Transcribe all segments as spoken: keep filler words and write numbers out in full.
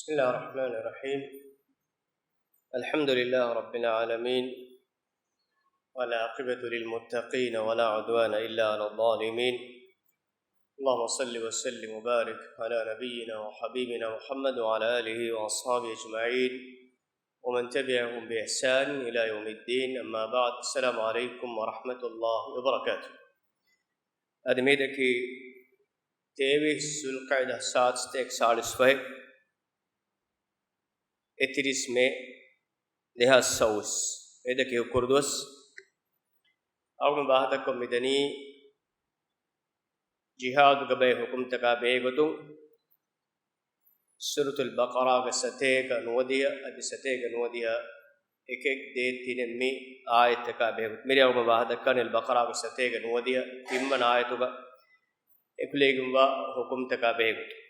بسم الله الرحمن الرحيم. الحمد لله رب العالمين، والعاقبة للمتقين، ولا عدوان إلا على الظالمين. اللهم صل وسلم وبارك على نبينا وحبيبنا محمد وعلى آله وأصحابه أجمعين، ومن تبعهم بإحسان إلى يوم الدين، أما بعد. السلام عليكم ورحمة الله وبركاته. އަދި މިއަދަކީ ތޭވީސް ޒުލްޤަޢިދާ، ސާދަ ސަތޭކަ ސާޅީސް ފަހެއް، އެތިރީސް މޭ ދެހާސް ސައުވީސް، އެދަކީ ހުކުރު ދުވަސް. އަޅުގަނޑު ވާހަކަދައްކަމުން މިދަނީ ޖިހާދުގެ ބައެއް ޙުކުމްތަކާ ބެހޭގޮތުން، ސޫރަތުލް ބަޤަރާގެ ސަތޭކަ ނުވަދިހަ އަދި ސަތޭކަ ނުވަދިހަ އެކެއް ދޭއް ތިނެއް މި އާޔަތްތަކާ ބެހޭގޮތުން. މިރޭ އަޅުގަނޑު ވާހަކަދައްކާނީ އަލް ބަޤަރާގެ ސަތޭކަ ނުވަދިހަ ތިންވަނަ އާޔަތުގަ އެކުލެވިގެންވާ ޙުކުމްތަކާ ބެހޭގޮތުން.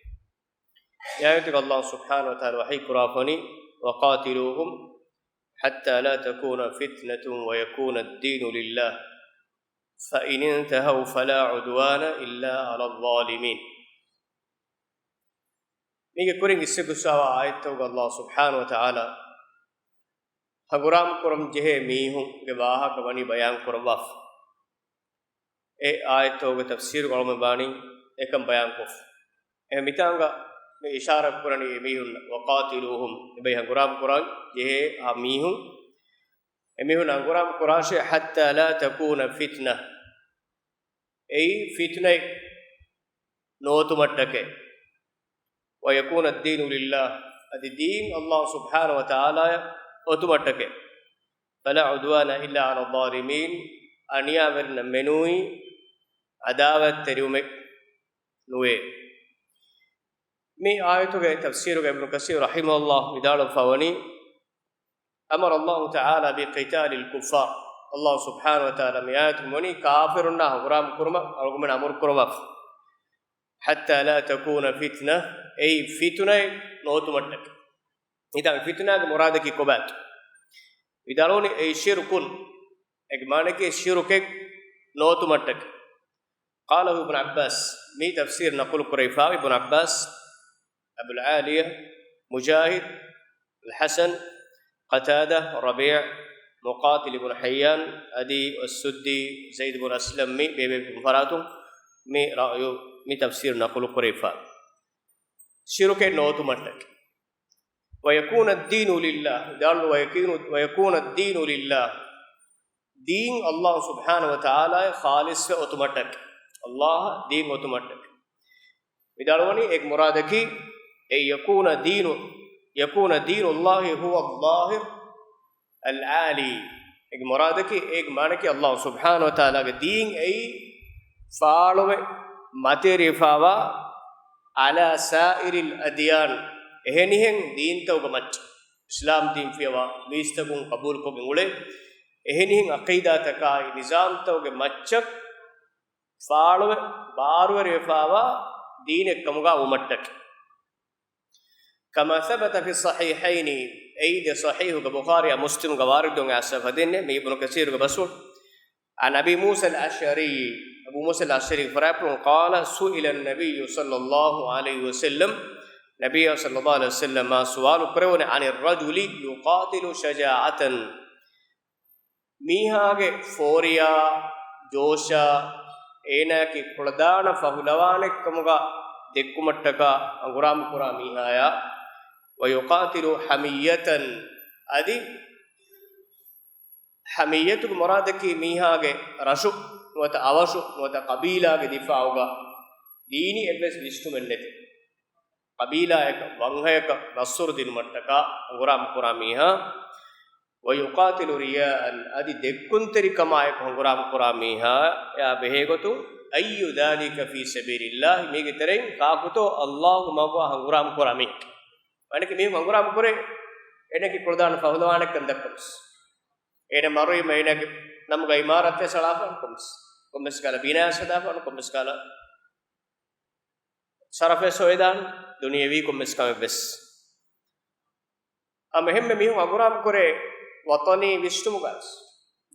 އެ އާޔަތުގަ ﷲ ސުބްޙާނަހޫ ވަތަޢާލާ ވަޙީ ކުރާފަ ވަނީ، وَقَاتِلُوهُمْ حَتَّىٰ لَا تَكُونَ فِتْنَةٌ وَيَكُونَ الدِّينُ لِلَّهِ فَإِنِ انْتَهَوْا فَلَا عُدْوَانَ إِلَّا عَلَى الظَّالِمِينَ. މީގެ ކުރިން އިސްއެކުއްސާވާ އާޔަތްތަކުގަ ﷲ ސުބްޙާނަހޫ ވަތަޢާލާ ހަނގުރާމަ ކުރަން ޖެހޭ މީހުންގެ ވާހަކަ ވަނީ ބަޔާން ކުރައްވާފަ. އެ އާޔަތްތަކުގެ ތަފްސީރުގަ އަޅުގަނޑު ބާނީ އެކަން ބަޔާންކޮށްފަ. އެހެން މިތާނގަ މި އިޝާރާތް ކުރަނީ އެ މީހުންނަށް، وَقَاتِلُوهُمْ، އެބައި ހަނގުރާމަ ކުރަން ޖެހޭ އާ މީހުން، އެ މީހުން ހަނގުރާމަ ކުރާށޭ، حَتَّىٰ لَا تَكُونَ فِتْنَةٌ، އެއީ ފިތުނައެއް ނޯއޮތުމަށްޓަކައި، وَيَكُونَ الدِّينُ لِلَّهِ، އަދި ދީން ﷲ ސުބްޙާނަހޫ ވަތަޢާލާއަށް އޮތުމަށްޓަކައި، فَلَا عُدْوَانَ إِلَّا عَلَى الظَّالِمِينَ، އަނިޔާވެރިންނަށް މެނުވީ ޢަދާވާތްތެރިވުމެއް ނުވޭ. މި އާޔަތުގެ ތަފްސީރުގަ އިބްނު ކަސީރު ރަޙިމަހުﷲ ވިދާޅުވެފަ ވަނީ، أَمَرَ اللَّهُ تَعَالَىٰ بِقِتَالِ الْكُفَّارِ، ﷲ ސުބްޙާނަހޫ ވަތަޢާލާ މި އާޔަތުގަ ވަނީ ކާފިރުންނާ ހަނގުރާމަ ކުރުމަށް އަޅުގަނޑުމެން އަމުރު ކުރައްވާފަ. حَتَّىٰ لَا تَكُونَ فِتْنَةٌ، އެއީ ފިތުނައެއް ނޯއޮތުމަށްޓަކައި. މިތާ ފިތުނާގެ މުރާދަކީ ކޮބާތޯ؟ ވިދާޅުވަނީ އެއީ ޝިރުކުން، އޭގެ މާނައަކީ ޝިރުކެއް ނޯއޮތުމަށްޓަކައި. قَالَهُ ابْنُ عَبَّاسٍ، މި ތަފްސީރު ނަޤުލު ކުރެވިފައި އިބްނު ޢައްބާސް، އަބުލް ޢާލިޔާ، މުޖާހިދު، އަލް ޙަސަން، ޤަތާދާ، ރަބީޢު، މުޤާތިލް އިބްނު ޙައްޔާން އަދި އައްސުއްދީ، ޒައިދު ބިން އަސްލަމް މި ބޭބޭ ފަރާތުން މި ރައުޔު މި ތަފްސީރު ނަޤުލު ކުރެވިފަ. ޝިރުކެއް ނޯއޮތުމަށްޓަކައި. وَيَكُونَ الدِّينُ لِلَّهِ، ވިދާޅު، وَيَكُونُ، وَيَكُونَ الدِّينُ لِلَّهِ، ދީން ﷲ ސުބްޙާނަހޫ ވަތަޢާލާއަށް ޚާލިޞްވެ އޮތުމަށްޓަކައި، ﷲ އަށް ދީން އޮތުމަށްޓަކައި. ވިދާޅުވަނީ އޭގެ މުރާދަކީ، أَنْ يَكُونَ دِينُ، يَكُونَ دِينُ اللَّهِ هُوَ الظَّاهِرُ الْعَالِي. އޭގެ މުރާދަކީ، އޭގެ މާނައަކީ ﷲ ސުބްޙާނަހޫ ވަތަޢާލާގެ ދީން އެއީ ފާޅުވެ މަތިވެރިވެފައިވާ، عَلَىٰ سَائِرِ الْأَدْيَانِ، އެހެނިހެން ދީންތަކުގެ މައްޗަށް، އިސްލާމް ދީން ފިޔަވާ މީސްތަކުން ޤަބޫލުކޮށްގެން އުޅޭ އެހެނިހެން ޢަޤީދާތަކާއި ނިޒާމްތަކުގެ މައްޗަށް ފާޅުވެ ބާރުވެރިވެފައިވާ ދީނެއްކަމުގަ ވުމަށްޓަކައި. كَمَا ثَبَتَ فِي الصَّحِيحَيْنِ، އެއީ ދެ ޞަޙީޙުގަ ބުޚާރީއާ މުސްލިމުގަ ވާރިދުވެ އައިސްފަ ދެންނެވި އިބްނު ކަސީރުގެ ބަސްފުޅު. عَنْ أَبِي مُوسَى الْأَشْعَرِيِّ، އަބޫ މޫސަ އަލް އަޝްޢަރީގެ ފަރާތުން، قَالَ سُئِلَ النَّبِيُّ صَلَّى اللَّهُ عَلَيْهِ وَسَلَّمَ، ނަބިއްޔާ ޞައްލައްލާހު ޢަލައިހި ވަސައްލަމަށް ސުވާލު ކުރެވުނު، عَنِ الرَّجُلِ يُقَاتِلُ شُجَاعَةً، މީހާގެ ފޯރިޔާ، ޖޯޝާ، އޭނާއަކީ ކުޅަދާނަ ފަހުލަވާނެއްކަމުގަ ދެއްކުމަށްޓަކާ ހަނގުރާމަ ކުރާ މީހާޔާ، وَيُقَاتِلُ حَمِيَّةً، އަދި ޙަމިއްޔަތުގެ މުރާދަކީ މީހާގެ ރަށު ނުވަތަ އަވަށު ނުވަތަ ޤަބީލާގެ ދިފާޢުގަ ދީނީ އެއްވެސް ވިސްނުމެއް ނެތި ޤަބީލާއަކަށް ވަންހަޔަކަށް ނަޞްރު ދިނުމަށްޓަކާ ހަނގުރާމަ ކުރާ މީހާ. وَيُقَاتِلُ رِيَاءً، އަދި ދެއްކުންތެރިކަމާއެކު ހަނގުރާމަ ކުރާ މީހާޔާ ބެހޭގޮތުން، أَيُّ ذَٰلِكَ فِي سَبِيلِ اللَّهِ، މީގެ ތެރެއިން ކާކުތޯ ﷲ މަގުގަ ހަނގުރާމަ ކުރާ މީހެއް. މާނައަކީ މީހުން ހަނގުރާމަ ކުރޭ، އޭނައަކީ ކުޅަދާނަ ފަހުލަވާނެއްކަން ދައްކަމުސް. އޭނަ މަރުވީމަ އޭނަގެ ނަމުގަ އިމާރާތެއް ސަޅާފަން ކޮމްސް، ކޮންމެސް ކާލަ ބިނާއެއް ސަދާފަން ކޮންމެސް ކާލަ ސަރަފެއް ސޮއެދާން ދުނިޔެވީ ކޮންމެސް ކަމެއްވެސް. އަމަ އެހެންމެ މީހުން ހަނގުރާމަ ކުރޭ ވަޠަނީ ވިސްނުމުގަ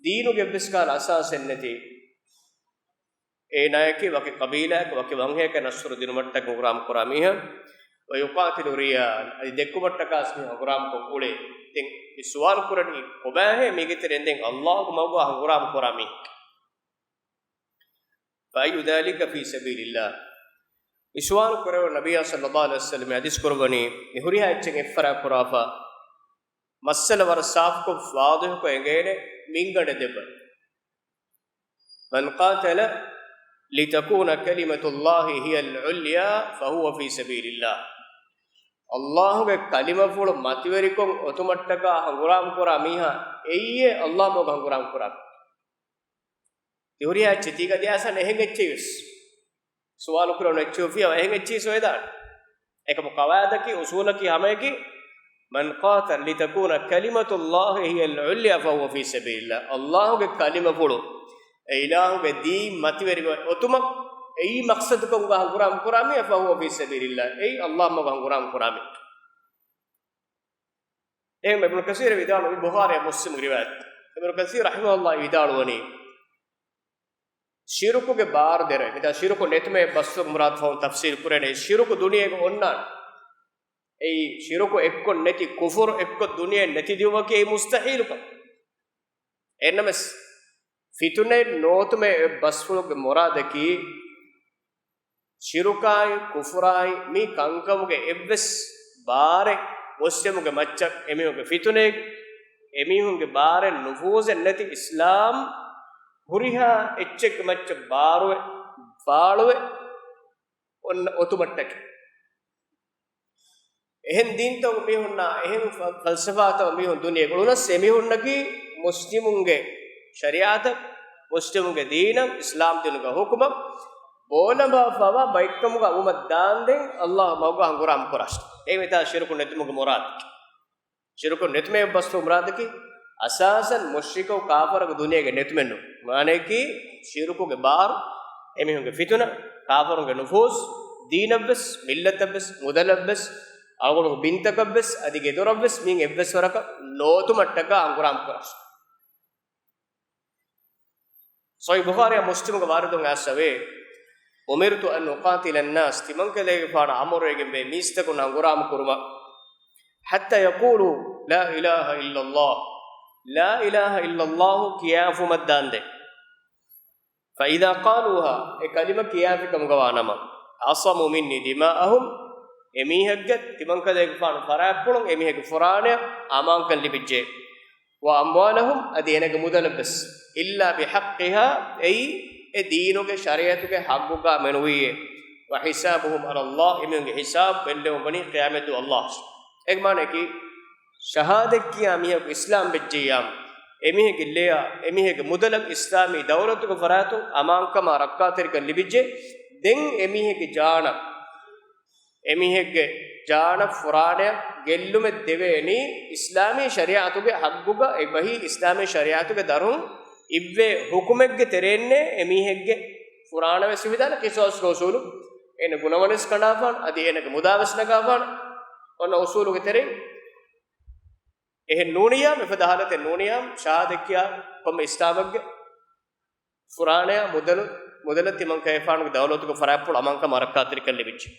ދީނުގެ އެއްވެސް ކާލަ އަސާސެއް ނެތި. އޭނާއަކީ ވަކި ޤަބީލާއަކަށް ވަކި ވަންހަޔަކަށް ނަޞްރު ދިނުމަށްޓަކައި ހަނގުރާމަ ކުރާ މީހާ. ويقاتل رياء، އަދި ދެއްކުމަށްޓަކާ ވެސް މީ ހަނގުރާމަކޮށް އުޅޭ. ދެން މި ސުވާލު ކުރަނީ ކޮބާހޭ މީގެ ތެރެއިން ދެން އައްލާހުގެ މަގުގަ ހަނގުރާމަ ކުރާ މީހެއް؟ فأي ذلك في سبيل الله؟ މި ސުވާލު ކުރެވުނު ނަބިއްޔާ ޞައްލައްލާހު ޢަލައިހި ވަސައްލަމަށް ޙަދީޘް ކުރައްވަނީ މި ހުރިހާ އެއްޗެއް އެއްފަރާތް ކުރާފަ، މައްސަލަ ވަރަށް ސާފުކޮށް ވާޟިޙުކޮށް އެނގޭނެ މިންގަނޑެއް ދެއްވަން. من قاتل لتكون كلمة الله هي العليا فهو في سبيل الله. އައްލާހުގެ ކަލިމަފުޅު މަތިވެރިކޮށް އޮތުމަށްޓަކާ ހަނގުރާމަ ކުރާ މީހާ އެއީ އައްލާހު މަގުގަ ހަނގުރާމަ ކުރާ. ތި ހުރިހާ އެއްޗެއް ތީގަ ދިޔަސް އެހެން އެއްޗެއް ވެސް. ސުވާލު ކުރެވުނު އެއްޗެއް އޮފިޔާ އެހެން އެއްޗެއް ސޮއިދާނެ. އެކަމު ޤަވާޢިދަކީ، އުޞޫލަކީ ހަމަޔަކީ، من قاتل لتكون كلمة الله هي العليا فهو في سبيل الله. އައްލާހުގެ ކަލިމަފުޅު އެ އިލާހުގެ ދީން މަތިވެރިވެ އޮތުމަށް އެއީ މަޤްޞަދުކަމުގަ ހަނގުރާމަ ކުރާ މީހާ، فهو في سبيل الله، އެއީ އައްލާހު މަގު ހަނގުރާމަ ކުރާ މީހެއް. އެހެން އިބްނު ކަސީރ ވިދާޅުވި، ބުޚާރީ މުސްލިމް ރިވާޔަތް. އިބްނު ކަސީރ ރަޙިމަހުﷲ ވިދާޅުވަނީ، ޝިރުކުގެ ބާރު ދެރަވެ. މިތާ ޝިރުކު ނެތުމޭ ބަސްފުޅު މުރާދު ފަހުން ތަފްސީލް ކުރޭނެ. ޝިރުކު ދުނިޔޭގަ އޮންނާނެ. އެއީ ޝިރުކު އެއްކޮށް ނެތި، ކުފުރު އެއްކޮށް ދުނިޔެ ނެތި ދިއުމަކީ އެއީ މުސްތަޙީލު ކަމެއް. އެހެންނަމަވެސް، ފިތުނައެއް ނޯތުމޭ އޮތް ބަސްފުޅުގެ މުރާދަކީ، ޝިރުކާއި ކުފުރާއި މި ކަންކަމުގެ އެއްވެސް ބާރެއް މުސްލިމުގެ މައްޗަށް އެމީހުންގެ ފިތުނައެއް، އެމީހުންގެ ބާރެއް ނުފޫޒެއް ނެތި އިސްލާމް ހުރިހާ އެއްޗެއްގެ މައްޗަށް ބާރުވެ، ފާޅުވެ އޮންނަ އޮތުމަށްޓަކައި. އެހެން ދީންތައް މީހުންނާ، އެހެން ފަ-، ފަލްސަފާތައް މީހުން ދުނިޔޭގަ އުޅުނަސް އެމީހުންނަކީ މުސްލިމުންގެ ޝަރީޢަތަށް، މުސްލިމުންގެ ދީނަށް، އިސްލާމް ދީނުގެ ޙުކުމަށް ބޯލަނބާފަވާ ބައެއްކަމުގަ އައުމަށް ދާންދެން އައްލާހު މަގުގަ ހަނގުރާމަ ކުރާށޭ. އެއީ މިތާ ޝިރުކު ނެތުމުގެ މުރާދަކީ. ޝިރުކު ނެތުމޭ ބަސްފުޅު މުރާދަކީ އަސާސަން މުޝްރިކު ކާފަރަކު ދުނިޔޭގަ ނެތުމެއްނު. މާނަޔަކީ ޝިރުކުގެ ބާރު، އެމީހުންގެ ފިތުނަ، ކާފަރުންގެ ނުފޫޒު، ދީނަށްވެސް، މިއްލަތަށްވެސް، މުދަލަށްވެސް، އަޅުގަނޑު ބިންތަކަށްވެސް، އަދި ގެދޮރަށްވެސް މިއިން އެއްވެސް ވަރަކަށް ނޯތުމަށްޓަކާ ހަނގުރާމަ ކުރާށޭ. ޞަޙީޙު ބުޚާރީއާ މުސްލިމުގަ ވާރިދުވެ އައިސްފަވޭ، أمرت أن أقاتل الناس، ތިމަންކަލޭގެފާނަށް އަމުރުވެގެންވޭ މީސްތަކުންނަށް ހަނގުރާމަ ކުރުމަށް، حتى يقولوا لا إله إلا الله، لا إله إلا الله ކިޔާފުމަށްދާންދެން. فإذا قالوها، އެ ކަލިމަ ކިޔާފިކަމުގަ ވާނަމަ، عصموا مني دماءهم، އެމީހެއްގެ ތިމަންކަލޭގެފާނު ފަރާތްޕުޅުން އެމީހެއްގެ ފުރާނަޔަށް އަމާންކަން ލިބިއްޖެ. وأموالهم، އަދި އޭނަގެ މުދަލަށްވެސް، إلا بحقها، އެއީ އެ ދީނުގެ ޝަރީޢަތުގެ ޙައްޤުގަ މެނުވީއޭ. وحسابهم على الله، އެމީހުންގެ ހިސާބު ބެއްލެވުން ވަނީ ޤިޔާމަތްދުވަހު އައްލާހު. އޭގެ މާނަޔަކީ، ޝަހާދަތް ކިޔާ މީހަކު އިސްލާމް ވެއްޖެއްޔާ، އެމީހެއްގެ ލެޔަށް، އެމީހެއްގެ މުދަލަށް އިސްލާމީ ދައުލަތުގެ ފަރާތުން އަމާންކަމާ ރައްކާތެރިކަން ލިބިއްޖެ. ދެން އެމީހެއްގެ ޖާނަށް، އެމީހެއްގެ ޖާނަށް ފުރާނަޔަށް ގެއްލުމެއް ދެވޭނީ، އިސްލާމީ ޝަރީޢަތުގެ ޙައްޤުގަ އެބަހީ، އިސްލާމީ ޝަރީޢަތުގެ ދަށުން އިއްވޭ ޙުކުމެއްގެ ތެރެއިންނޭ އެމީހެއްގެ ފުރާނަވެސް އިވިދާނެ. ޤިޞާޞްގެ އުޞޫލު، އޭނަ ގުނަވަނެސް ކަނޑާފާނެ، އަދި އޭނަގެ މުދާވެސް ނަގާފާނެ. އޮންނަ އުޞޫލުގެ ތެރެއިން އެހެން ނޫނިއްޔާ، މިފަދަ ޙާލަތެއް ނޫނިއްޔާ، ޝަހާދަތް ކިޔާ ކޮންމެ އިސްލާމެއްގެ ފުރާނަޔާ މުދަލު، މުދަލަށް ތިމަންކަލޭގެފާނުގެ ދައުލަތުގެ ފަރާތްޕުޅު އަމާންކަމާ ރައްކާތެރިކަން ލިބިއްޖެ.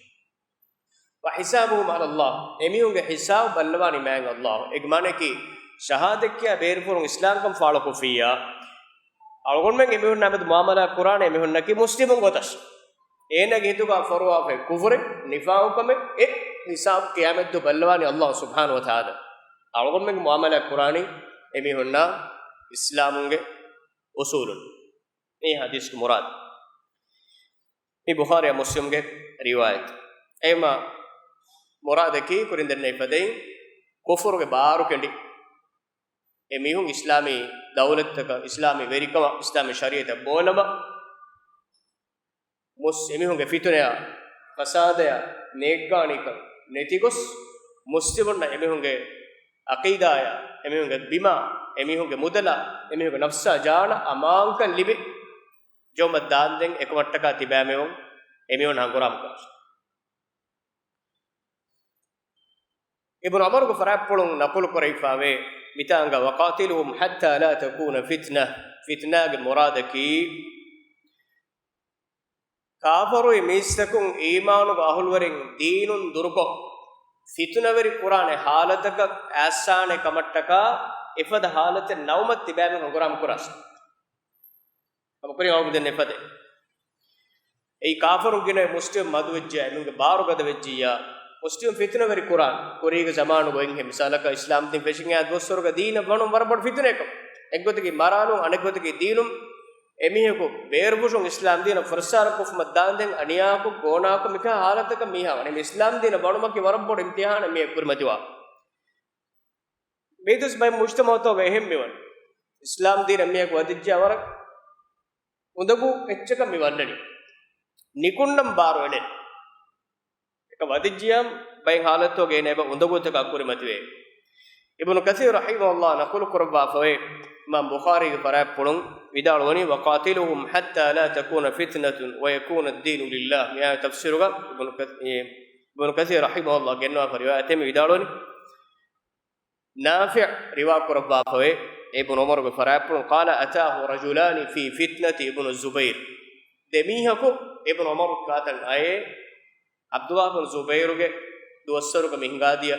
وحسابهم على الله، އެމީހުންގެ ހިސާބު ބައްލަވާނީ މާތް އައްލާހު. އޭގެ މާނަޔަކީ، ޝަހާދަތް ކިޔާ ބޭރުފުޅުން އިސްލާމްކަން ފާޅުކޮށްފިއްޔާ، އަޅުގަނޑުމެން އެމީހުންނާމެދު މުޢާމަލާތް ކުރާނެ އެމީހުންނަކީ މުސްލިމުން ގޮތަށް. އޭނާގެ ހިތުގަ ފޮރުވާފައި ކުފުރެއް، ނިފާޤުކަމެއް، އެ ހިސާބު ޤިޔާމަތްދުވަހު ބައްލަވާނީ އައްލާހު ސުބްޙާނަހޫ ވަތަޢާލާ. އަޅުގަނޑުމެން މުޢާމަލާތް ކުރާނީ އެމީހުންނާ އިސްލާމުންގެ އުޞޫލުން. މީ ޙަދީޘްގެ މުރާދު. މި ބުޚާރީ މުސްލިމްގެ ރިވާޔަތް. އެހެންވީމަ މުރާދަކީ ކުރިން ދެންނެވި ފަދައިން ކުފުރުގެ ބާރު ކެނޑި، އެ މީހުން އިސްލާމީ ދައުލަތްތަކަށް، އިސްލާމީ ވެރިކަމަށް، އިސްލާމީ ޝަރީޢަތަށް ބޯލަމަ، މުސް-، އެމީހުންގެ ފިތުނަޔާ، ފަސާދަޔާ، ނޭއްގާނީކަން ނެތިގޮސް، މުސްލިމުންނަށް އެމީހުންގެ ޢަޤީދާޔާ، އެމީހުންގެ ބިމާ، އެމީހުންގެ މުދަލާ، އެމީހުންގެ ނަފްސާ ޖާނަށް އަމާންކަން ލިބި، ޖައުމަށް ދާންދެން އެކަމަށްޓަކާ ތިބާމެވުން އެމީހުން ހަނގުރާމަ ކުރާށޭ. އިބްނު ޢުމަރުގެ ފަރާތްޕުޅުން ނަޤުލު ކުރެވިފަވޭ، މިތާނގަ وقاتلهم حتى لا تكون فتنة، ފިތުނާގެ މުރާދަކީ، ކާފަރުވި މީސްތަކުން އީމާނުގެ އަހުލުވެރިން ދީނުން ދުރުކޮށް، ފިތުނަވެރި ކުރާނެ ހާލަތަކަށް އައްސާނެ ކަމަށްޓަކާ، އެފަދަ ހާލަތެއް ނައުމަށް ތިބާމެން ހަނގުރާމަ ކުރާސް. ހަމަކުރިން އަޅުގަނޑު ދެން އެފަދަ. އެއީ ކާފަރުން ގިނަ މުސްލިމް މަދުވެއްޖެ، އެމީހުންގެ ބާރު ގަދަވެއްޖިއްޔާ، މުސްލިމް ފިތުނަވެރި ކުރާން ކުރީގެ ޒަމާނުގައި ހެ މިސާލަކަށް އިސްލާމް ދީން ފެށިގެން އާ ދުވަސްވަރުގަ ދީނަށް ވަނުން ވަރަށް ބޮޑު ފިތުނައެއްކަމަށް. އެއްގޮތަކީ މަރާލުން، އަނެއްގޮތަކީ ދީނުން އެމީހަކު ބޭރުފުށުން އިސްލާމް ދީނަށް ފުރައްސާރަ ކޮށްފުމަށް ދާންދެން އަނިޔާކޮށް ގޯނާކޮށް މިކަހަލަ ހާލަތަކަށް މީހާ ވަނީ. އިސްލާމް ދީނަށް ވަނުމަކީ ވަރަށް ބޮޑު އިމްތިހާނެއް މީހަކު ކުރިމަތިވާ. މީތުސް ބައެއް މުޖްތަމަޢުތަކުގައި އެހެން މިވަނީ. އިސްލާމް ދީނަށް މީހަކު ވަދެއްޖިޔާ ވަރަށް އުނދަގޫ އެއްޗަކަށް މި ވަންނަނީ. ނިކުންނަން ބާރު އެޅެން. އެކަ ވަދެއްޖިޔާ ބައެއް ހާލަތުގައި އޭނަ އެބަ އުނދަގޫތަކާ ކުރިމަތިވޭ. އިބްނު ކަސީރު ރަޙިމަހުﷲ ނަޤުލު ކުރައްވާފަވޭ، އިމާމް ބުޚާރީގެ ފަރާތްޕުޅުން ވިދާޅުވަނީ، وَقَاتِلُوهُمْ حَتَّى لَا تَكُونَ فِتْنَةٌ وَيَكُونَ الدِّينُ لِلَّهِ. މި އާޔަތް ތަފްސީރުގަ އިބްނު ކަ-، އި، އިބްނު ކަސީރު ރަޙިމަހުﷲ ގެންނަވާފަ ރިވާޔަތެއް މި ވިދާޅުވަނީ. ނާފިޢު ރިވާ ކުރައްވާފަވޭ، އިބްނު ޢުމަރުގެ ފަރާތްޕުޅުން، قَالَ أَتَاهُ رَجُلَانِ فِي فِتْنَةِ ابْنِ الزُّبَيْرِ. ދެ މީހަކު އިބްނު ޢުމަރު ކާތަން އައޭ، ޢަބްދުﷲ ބިން ޒުބައިރުގެ ދުވަސްވަރުގަ މި ހިނގާދިޔަ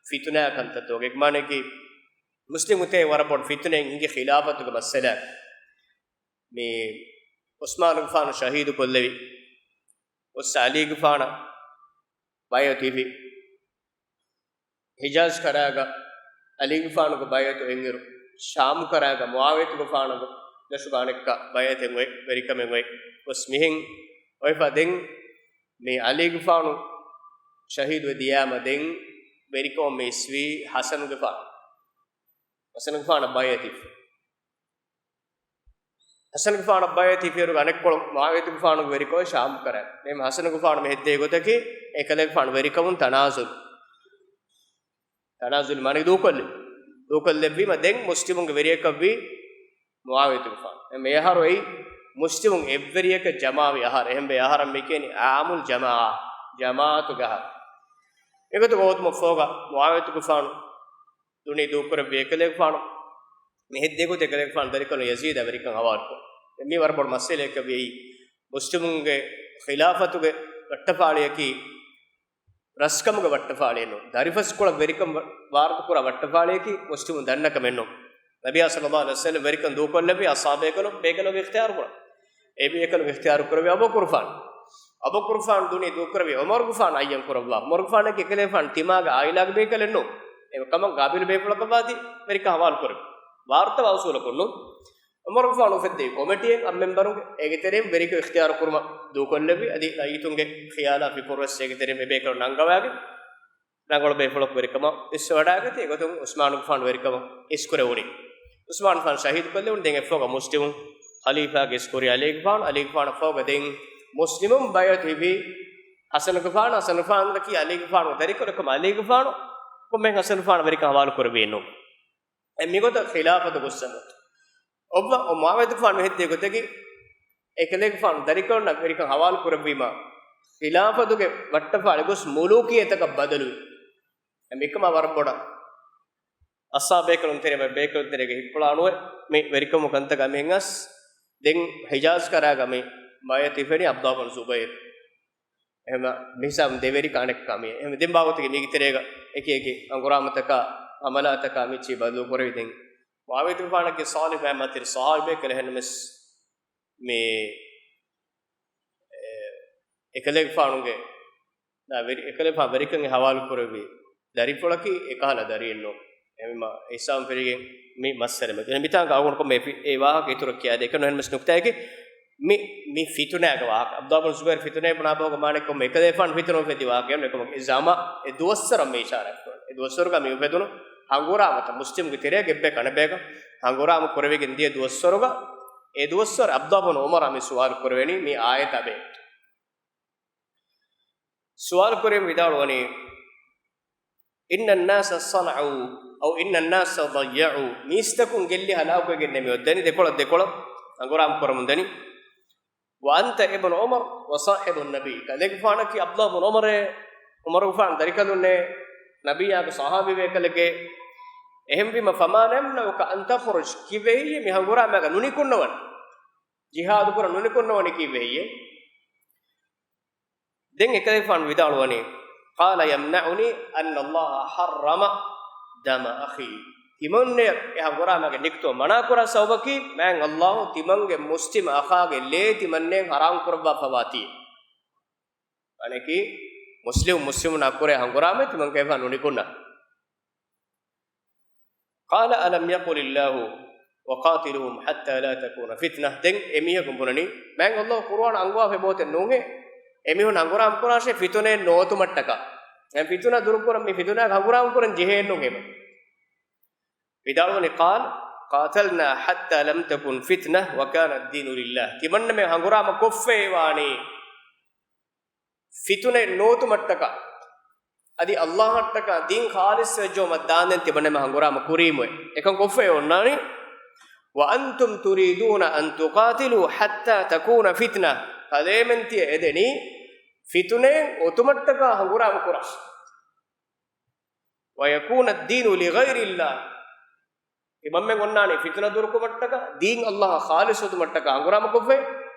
ފިތުނާ ކަންތައްތަކުގެ މާނައަކީ، މުސްލިމުން ތޭ ވަރަށް ބޮޑު ފިތުނައެއް ހިނގި ޚިލާފަތުގެ މައްސަލަ. މި ޢުސްމާނުގެފާނު ޝަހީދު ކޮށްލެވި، އޮއްސަ ޢަލީގެފާނަށް ބައިޢަތު ހިފި. ހިޖާޒް ކަރާގަ ޢަލީގެފާނުގެ ބައިޢަތު އިންއިރު، ޝާމް ކަރާގަ މުޢާވިޔަތުގެފާނުގެ ދަށުގަ އަނެއްކާ ބައިޢަތެއް އޮތް، ވެރިކަމެއް އޮތް. ގޮސް މިހެން އޮތްފަ ދެން މި ޢަލީގެފާނު ޝަހީދުވެ ދިޔާމަ ދެން ވެރިކަމުން މި އިސްވީ ޙަސަނުގެފާނު. ޙަސަނުގެފާނަށް ބައިޢަތު ހިފި. ޙަސަނުގެފާނަށް ބައިޢަތު ހިފިއިރު އަނެއްކޮޅު މުޢާވިޔަތުގެފާނުގެ ވެރިކަމަށް ޝާމް ކަރާ. މި ޙަސަނުގެފާނު މި ހެއްދޭ ގޮތަކީ އެކަލޭގެފާނު ވެރިކަމުން ތަނާޒުލް. ތަނާޒުލް މާނަ ދޫކޮށްލި. ދޫކޮށްލެއްވީމަ ދެން މުސްލިމުންގެ ވެރިޔަކަށްވީ މުޢާވިޔަތުގެފާނު. މި އަހަރު އެއީ މުސްލިމުން އެއްވެރިޔަކަށް ޖަމާވި އަހަރު. އެހެންވެ އަހަރަށް މި ކިޔަނީ ޢާމުލް ޖަމާޢާ، ޖަމާޢަތުގެ އަހަރު. އެގޮތުގަ އޮތުމަށް ފޯގަ މުޢާވިޔަތުގެފާނު ދުނި ދޫކުރެއްވި އެކަލޭގެފާނު، މި ހެއްދޭ ގޮތަށް އެކަލޭގެފާނު ދަރިކަލުން ޔަޒީދާ ވެރިކަން ހަވާލުކޮށް. މި ވަރަށް ބޮޑު މައްސަލައެއްކަ ވިއްޔަ. މުސްލިމުންގެ ޚިލާފަތުގެ ވައްޓަފާޅިއަކީ ރަސްކަމުގެ ވައްޓަފާޅިއެއް ނޫން. ދަރިފަސްކޮޅަށް ވެރިކަން ވާ-، ވާރުދުކުރާ ވައްޓަފާޅިއަކީ މުސްލިމުން ދަންނަ ކަމެއް ނޫން. ނަބިއްޔާ ޞައްލަﷲު ޢަލައިހި ވަސައްލަމަ ވެރިކަން ދޫކޮށްލެއްވި އަޞްޙާބޭކަލުން ބޭކަލުން އިޚްތިޔާރު ކުރަން. އެ ބޭކަލުން އިޚްތިޔާރު ކުރެއްވި އަބޫ ޤުޙާފާ. އަބޫ ޤުޙާފާ ދުނި ދޫކުރެއްވި ޢުމަރު ޤުޙާފާ އައްޔަން ކުރައްވާ. ޢުމަރު ޤުޙާފާގެ އެކަލޭގެފާނު ތިމާގެ ޢާއިލާގެ ބޭކަލެއް ނޫން. އެ ކަމަށް ޤާބިލު ބޭފުޅަކަށް ވާތީ ވެރިކަން ހަވާލު ކުރެވި. ވާރުތަވާ އުޞޫލަކުން ނޫން. ޢުމަރު ޤުޙާފާ އުފެއްދެވި ކޮމިޓީއެއް އަށް މެމްބަރުންގެ އޭގެ ތެރެއިން ވެރިކަން އިޚްތިޔާރު ކުރުމަށް ދޫކޮށްލެއްވި. އަދި ރައްޔިތުންގެ ޚިޔާލާ ފިކުރު ވެސް އޭގެ ތެރެއިން އެ ބޭކަލުން ނަންގަވާގެން ރަނގަޅު ބޭފުޅަކު ވެރިކަމަށް އިސްވެވަޑައިގަތީ. އެގޮތުން ޢުސްމާނުގެފާނު ވެރިކަމަށް އިސްކުރެވުނީ. ޢުސްމާނުގެފާނު ޝަހީދު ކޮށްލެވުނު ދެން އެއްފަހުގަ މުސްލިމުން ޚަލީފާގެ އިސްކުރީ ޢަލީގެފާނު، ޢަލީގެފާނަށް ފަހުގަ ދެން މުސްލިމުން ބައިޢަތު ހިފީ ޙަސަނުގެފާނު، ޙަސަނުގެފާނަކީ ޢަލީގެފާނުގެ ދަރިކަލު ކަމަށް ޢަލީގެފާނު ކޮންމެހެން ޙަސަނުގެފާނަށް ވެރިކަން ހަވާލު ކުރެއްވީ ނޫން. އެ މިގޮތަށް ޚިލާފަތު ގޮއްސަން އޮތް. އޮއްވަ އޮ މުޢާވިޔަތުގެފާނު މި ހެއްދޭ ގޮތަކީ، އެކަލޭގެފާނު ދަރިކަލުންނަށް ވެރިކަން ހަވާލު ކުރެއްވީމަ، ޚިލާފަތުގެ ވައްޓަފާޅި ގޮސް މުލޫކިއްޔަތަކަށް ބަދަލުވި. އެ މިކަމާ ވަރަށް ބޮޑަށް އަޞްޙާބޭކަލުން ތެރޭ ބޭކަލުން ތެރޭގަ ހިއްޕުޅާނުވެ، މި ވެރިކަމު ކަންތަކާ މިހެން އަސް، ދެން ހިޖާޒް ކަރާގަ މި ބައިޢަތު ހިފެނީ ޢަބްދުﷲ ބިން ޒުބައިރު. އެހެން މިހިސާބުން ދެ ވެރިކަން އަނެއްކާ މި. އެހެން ދެން ބާވަތުގެ މީގެ ތެރޭގަ އެކި އެކި ހަނގުރާމަތަކާ، ހަމަލާތަކާ މި ޗީ ބަދަލު ކުރެވި ދެން. މުޢާވިޔަތުގެފާނަކީ ޞާލިޙު ބައެއް މަތިރި ޞަޙާބީ ބޭކަލެއް ހެންނަމެސް މި، އެ، އެކަލޭގެފާނުގެ ނާ ވެރި-، އެކަލޭގެފާނު ވެރިކަން ހަވާލު ކުރެއްވި ދަރިފުޅަކީ އެކަހަލަ ދަރިއެއް ނޫން. އެހެންވީމަ އިސާމް ފެށިގެން މި މައްސަލަ މެދު. އެހެން މިތާނގަ އަޅުގަނޑު ކޮންމެ ފި-، އެ ވާހަކަ އިތުރަށް ކިޔާދޭ. އެކަން ނުހެންމެސް ނުކްތާއެކޭ މި، މި ފިތުނާގެ ވާހަކަ. ޢަބްދުﷲ ބިން ޒުބައިރު ފިތުނައެއް ބުނާ ބަހުގަ މާނަ ކޮންމެ އެކަލޭގެފާނު ފިތުނަ އުފެއްދި ވާހަކަ ނޫން. އެކަމަކު އެ ޒަމާ-، އެ ދުވަސްވަރަށް މި އިޝާރާތް ކުރަނީ. އެ ދުވަސްވަރުގަ މި އުފެދުނު ހަނގުރާމަތައް މުސްލިމުގެ ތެރޭގަ އެއްބަޔަކު އަނެއްބަޔަކަށް ހަނގުރާމަ ކުރެވިގެން ދިޔަ ދުވަސްވަރުގަ، އެ ދުވަސްވަރު ޢަބްދުﷲ ބިން ޢުމަރަށް މި ސުވާލު ކުރެވެނީ މި އާޔަތާ ބެހޭ. ސުވާލު ކުރިން ވިދާޅުވަނީ، إن الناس صنعوا أو إن الناس ضيعوا، މީސްތަކުން ގެއްލި ހަލާކުވެގެން ނެމެ އޮތް ދަނީ ދެކޮޅަށް ދެކޮޅަށް ހަނގުރާމަ ކުރަމުން ދަނީ. وأنت ابن عمر وصاحب النبي، ކަލޭގެފާނަކީ ޢަބްދުﷲ ބިން ޢުމަރޭ، ޢުމަރުގެފާނު ދަރިކަލުންނޭ، ނަބިއްޔާގެ ޞަޙާބީ ބޭކަލެއްގެ. އެހެންވީމަ، فما يمنعك أن تخرج، ކީއްވެ ހެއްޔޭ މި ހަނގުރާމައިގަ ނުނިކުންނަވަން؟ ޖިހާދު ކުރަން ނުނިކުންނަވަނީ ކީއްވެ ހެއްޔޭ؟ ދެން އެކަލޭގެފާނު ވިދާޅުވަނީ، قال يمنعني أن الله حرم دم أخي. ތިމަންނެ އެ ހަނގުރާމައިގެ ނިކުތުމަށް މަނާކުރާ ސަބަބަކީ، މާތް ﷲ ތިމަންގެ މުސްލިމް އަޚާގެ ލޭ ތިމަންނެން ޙަރާމް ކުރައްވާފަވާތީ. އަނެކީ، މުސްލިމް މުސްލިމުންނާ ކުރޭ ހަނގުރާމަ ތިމަން ކަލޭގެފާނު ނުނިކުންނަ. قال ألم يقل الله وقاتلوهم حتى لا تكون فتنة. ދެން އެމީހަކު ބުނަނީ، މާތް ﷲ ޤުރުއާން އަންގަވާފަ އެބައޮތެއް ނޫނޭ، އެމީހުން ހަނގުރާމަ ކުރާށޭ ފިތުނައެއް ނޯތުމަށްޓަކާ. އެ ފިތުނަ ދުރުކުރަން މި ފިތުނައަށް ހަނގުރާމަ ކުރަން ޖެހޭނު ހެމަ. ވިދާޅުވަނީ، قال قاتلنا حتى لم تكن فتنة وكان الدين لله. ތިމަންނަމެން ހަނގުރާމަ ކޮށްފައި ވާނީ ފިތުނައެއް ނޯތުމަށްޓަކާ، އަދި ﷲ އަށްޓަކާ ދީން ޚާލިޞް ވެއްޖައުމަށް ދާންދެން ތިމަންނަމެން ހަނގުރާމަ ކުރީމުއޭ. އެކަން ކޮށްފައި އޮންނާނީ. وأنتم تريدون أن تقاتلوا حتى تكون فتنة. ކަލޭމެން ތިޔަ އެދެނީ ފިތުނައެއް އޮތުމަށްޓަކާ ހަނގުރާމަ ކުރާށޭ. ويكون الدين لغير الله. ތިމަންމެން އޮންނާނީ ފިތުނަ ދުރުކުމަށްޓަކާ، ދީން ﷲ އަށް ޚާލިޞް އޮތުމަށްޓަކާ ހަނގުރާމަ ކޮށްފައި.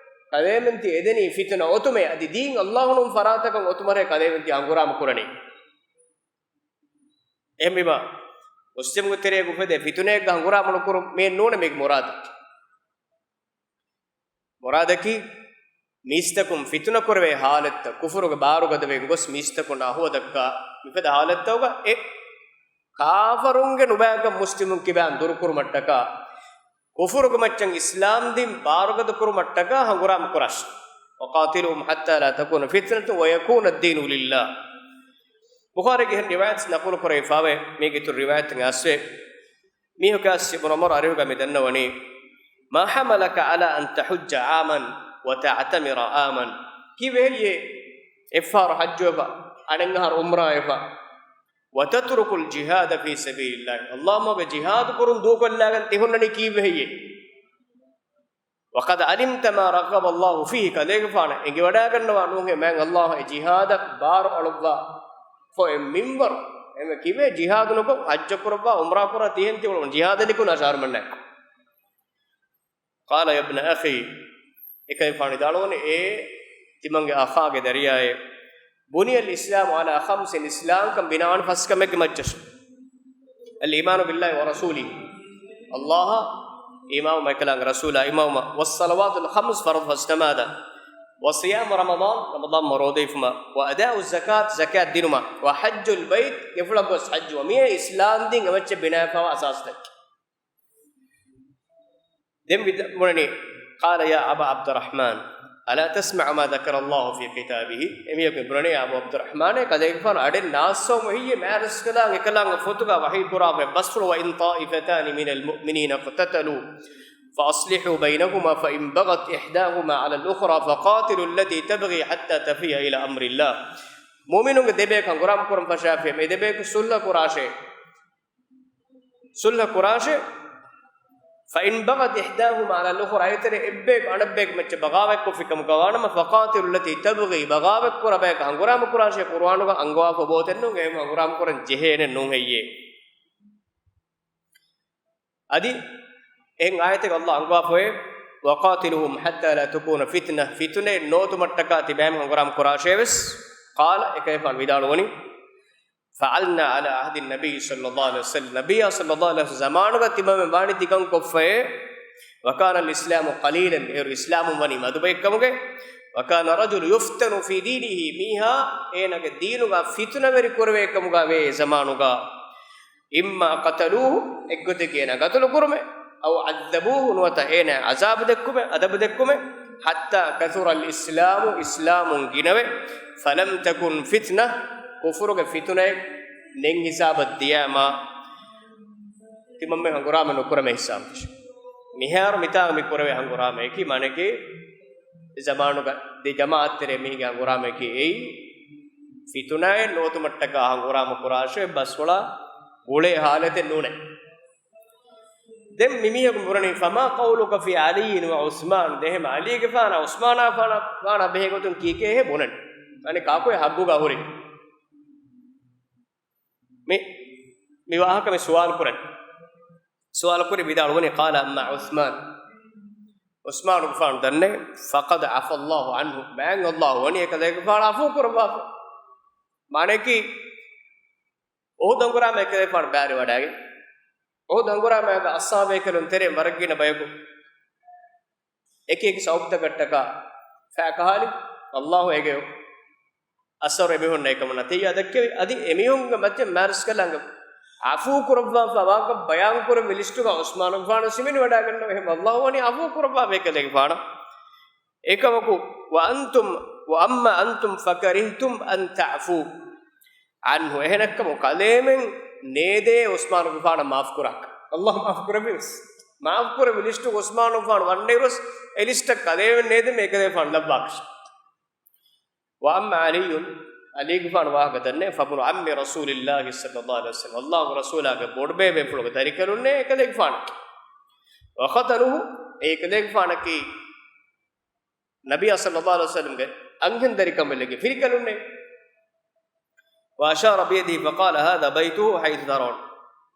ކަލޭމެން ތިޔަ އެދެނީ ފިތުނަ އޮތުމޭ، އަދި ދީން ﷲ ނޫން ފަރާތަކަށް އޮތުމަށޭ ކަލޭމެން ތިޔަ ހަނގުރާމަ ކުރަނީ. އެހެންވީމާ، މުސްލިމްގެ ތެރޭގަ އުފެދޭ ފިތުނައެއްގަ ހަނގުރާމަ ނުކުރުން މިއެއް ނޫނޭ މީގެ މުރާދަކީ. މުރާދަކީ، މީސްތަކުން ފިތުނަ ކުރެވޭ ހާލަތްތައް، ކުފުރުގެ ބާރުގަދަވެގެން ގޮސް މީސްތަކުންނާ އަހުވަ ދައްކާ މިފަދަ ހާލަތްތަކުގަ އެ ކާފަރުންގެ ނުބައިކަން މުސްލިމުން ކިބައިން ދުރުކުރުމަށްޓަކާ، ކުފުރުގެ މައްޗަށް އިސްލާމް ދީން ބާރުގަދަ ކުރުމަށްޓަކާ ހަނގުރާމަ ކުރާށޭ. وقاتلوهم حتى لا تكون فتنة ويكون الدين لله. ބުޚާރީގެ އެހެން ރިވާޔަތް ނަޤުލު ކުރެވިފަވޭ، މީގެ އިތުރު ރިވާޔަތެއް އައިސްފަވޭ. މީހަކަށް އިބްނު ޢުމަރު އަރިހުގަ މި ދަންނަވަނީ، ما حملك على أن تحج عاما وتعتمر عاما؟ ކީއްވެ ހެއްޔޭ އެއްފަހަރު ޙައްޖުވެފަ، އަނެއްއަހަރު ޢުމްރާވެފަ، وتترك الجهاد في سبيل الله، ﷲ މާގަ ޖިހާދު ކުރުން ދޫކޮށްލާގެން ތި ހުންނަނީ ކީއްވެ ހެއްޔޭ؟ وقد علمت ما رغب الله فيه، ކަލޭގެފާނަށް އެނގިވަޑައިގަންނަވާ ނޫންހޭ މާތް ﷲ އަށް އެ ޖިހާދަށް ބާރު އަޅުއްވާފަ އޮތް މިންވަރު. އެހެންވެ ކީއްވެ ޖިހާދު ނުކޮށް ޙައްޖަށް ކުރައްވާ ޢުމްރާ ކުރާ ތިހެން ތިއުޅުން ޖިހާދަށް ނިކުންނާށޭ އަހަރުމެންނާއެކު. قال يا ابن أخي، އެކަލޭގެފާނު ވިދާޅުވަނީ، އޭ ތިމަންގެ އަޚާގެ ދަރިޔާއޭ، بني الإسلام على خمس، އިސްލާމްކަން ބިނާވަނީ ފަސް ކަމެއްގެ މައްޗަށް. الإيمان بالله ورسوله، ﷲ އަށް އީމާންވުމާ އެކަލާނގެ ރަސޫލާ އީމާންވުމާ، والصلوات الخمس، ފަރުޟު ފަސް ނަމާދާ، وصيام رمضان، ރަމަޟާން މަހު ރޯދަ ހިފުމާ، وأداء الزكاة، ޒަކާތް ދިނުމާ، وحج البيت، ގެފުޅަށް ގޮސް ޙައްޖުވުމާ، މިއީ އިސްލާމް ދީން އެމައްޗަށް ބިނާވެފަވާ އަސާސްތައް. ދެން ވިދ-، ބުނަނީ، قال يا أبا عبد الرحمن، ألا تسمع ما ذكر الله في كتابه؟ އެމީހަކު ބުނަނީ، އަބޫ ޢަބްދުއްރަޙްމާނޭ، ކަލޭގެފާނު އަޑެއް ނާއްސަވަމު ހެއްޔޭ މާތްރަސްކަލާނގެ އެކަލާނގެ ފޮތުގަ ވަޙީ ކުރާފައި ބަސްފުޅު، وإن طائفتان من المؤمنين اقتتلوا فأصلحوا بينهما فإن بغت إحداهما على الأخرى فقاتلوا التي تبغي حتى تفيء إلى أمر الله. މުއުމިނުންގެ ދެބަޔަކު ހަނގުރާމަ ކުރަން ފަށާފިޔަ، އެ ދެބަޔަކު ޞުލްޙަ ކުރާށޭ. ޞުލްޙަ ކުރާށޭ. فإن بغت إحداهما على الأخرى، އެތެރޭ އެއްބަޔަކު އަނެއްބަޔަކު މައްޗަށް ބަޣާވަތްކޮށްފިކަމުގަ ވާނަމަ، فقاتلوا التي تبغي، ބަޣާވަތް ކުރާ ބަޔަކަށް ހަނގުރާމަ ކުރާށޭ. ޤުރުއާނުގަ އަންގަވާފަ އޮތެއްނޫން، އެހެން ހަނގުރާމަ ކުރަން ޖެހޭނެއް ނޫން ހެއްޔޭ؟ އަދި އެހެން އާޔަތެއް ﷲ އަންގަވާފައޭ، وقاتلوهم حتى لا تكون فتنة، ފިތުނައެއް ނޯތުމަށްޓަކާ ތިބާމެން ހަނގުރާމަ ކުރާށޭވެސް. قال، އެކަލޭގެފާނު ވިދާޅުވަނީ، فعلنا على عهد النبي صلى الله عليه وسلم، ނަބިއްޔާ ޞައްލައްލާހު ޢަލައިހި ވަސައްލަމް ޒަމާނުގަ ތިމަމެން ވާނީ ތިކަން ކޮށްފައޭ. وكان الإسلام قليلا، އޭރު އިސްލާމުން ވަނީ މަދު ބައެއްކަމުގައި. وكان الرجل يفتن في دينه، މީހާ އޭނާގެ ދީނުގަ ފިތުނަވެރި ކުރެވޭ ކަމުގަ ވޭ އެ ޒަމާނުގަ. إما قتلوه، އެއްގޮތަކީ އޭނާ ގަތުލު ކުރުމެއް، أو عذبوه، ނުވަތަ އޭނާ ޢަޒާބު ދެއްކުމެއް، އަދަބު ދެއްކުމެއް، حتى كثر الإسلام، އިސްލާމުން ގިނަވެ، فلم تكن فتنة، ކުފުރުގެ ފިތުނައެއް ނެތް ހިސާބަށް ދިޔާމާ، ތިމަންމެ ހަނގުރާމަ ނުކުރަމޭ ހިސާބަށް. މިހާރު މިތާ މި ކުރެވޭ ހަނގުރާމައަކީ މާނައަކީ، ޒަމާނުގަ ދެ ޖަމާޢަތްތެރޭ މީހުންގެ ހަނގުރާމައަކީ އެއީ، ފިތުނައެއް ނޯތުމަށްޓަކާ ހަނގުރާމަ ކުރާށޭ، ބަސްފުޅާ ގުޅޭ ހާލަތެއް ނޫނޭ. ދެން މި މީހަކު ބުނަނީ، فما قولك في علي وعثمان؟ ދެން އަލީގެފާނާ ޢުސްމާނާފާނާ ވާނާ ބެހޭ ގޮތުން ކީކޭ ބުނަނީ؟ އަނެއް ކާކު އެ ހައްގުގަ ހުރި؟ މި، މި ވާހަކަ މި ސުވާލު ކުރަނީ. ސުވާލު ކުރި ވިދާޅުވަނީ، قال أما عثمان، ޢުސްމާނުގެފާނު ދަންނައި، فقد عفا الله عنه، މާތް ﷲ ވަނީ އެކަލޭގެފާނަށް ޢަފޫ ކުރައްވާފަ. މާނައަކީ، އުޙުދު ހަނގުރާމަ އެކަލޭގެފާނު ބައިވެރިވަޑައިގެން، އުޙުދު ހަނގުރާމައިގަ އަޞްޙާބޭކަލުން ތެރެއިން ވަރަށް ގިނަ ބަޔަކު އެކި އެކި ސަބަބުތަކަށްޓަކާ ފައިކަހާލި، ﷲ އޭގެ އަސަރު އެމީހުންނަށް އެކަމަށް ނަތީޖާ ދެއްކެވި. އަދި އެމީހުންގެ މައްޗަށް މާތްރަސްކަލާނގެ ޢަފޫ ކުރައްވާފަ ވާކަށް ބަޔާންކުރެއްވި ލިސްޓުގަ ޢުސްމާނުގެފާނު ހިމެނިވަޑައިގަންނަވަ. އެހެން ﷲ ވަނީ ޢަފޫ ކުރައްވާފަ އެކަލޭގެފާނަށް. އެކަމަކު، وأنتم، وأما أنتم فكرهتم أن تعفوا عنه، އެހެނެއްކަމު ކަލޭމެން ނޭދޭ ޢުސްމާނުގެފާނަށް މާފުކުރާކަށް. ﷲ މާފުކުރެއްވިވެސް. މާފުކުރެއްވި ލިސްޓު ޢުސްމާނުގެފާނު ވަންނައިރުވެސް އެ ލިސްޓަށް ކަލޭމެން ނޭދެމޭ އެކަލޭގެފާނު ލައްވާކަށް. وأما علي، ޢަލީގެފާނު ވާހަކަ ދަންނައި، فابن عم رسول الله صلى الله عليه وسلم، ﷲގެ ރަސޫލާގެ ބޮޑުބޭބޭފުޅުގެ ދަރިކަލުންނޭ އެކަލޭގެފާނަކީ. وخطنه، އެ އެކަލޭގެފާނަކީ ނަބިއްޔާ صلى الله عليه وسلمގެ އަންހެން ދަރިކަނބަލެއްގެ ފިރިކަލުންނޭ. وأشار بيده فقال هذا بيته حيث ترون.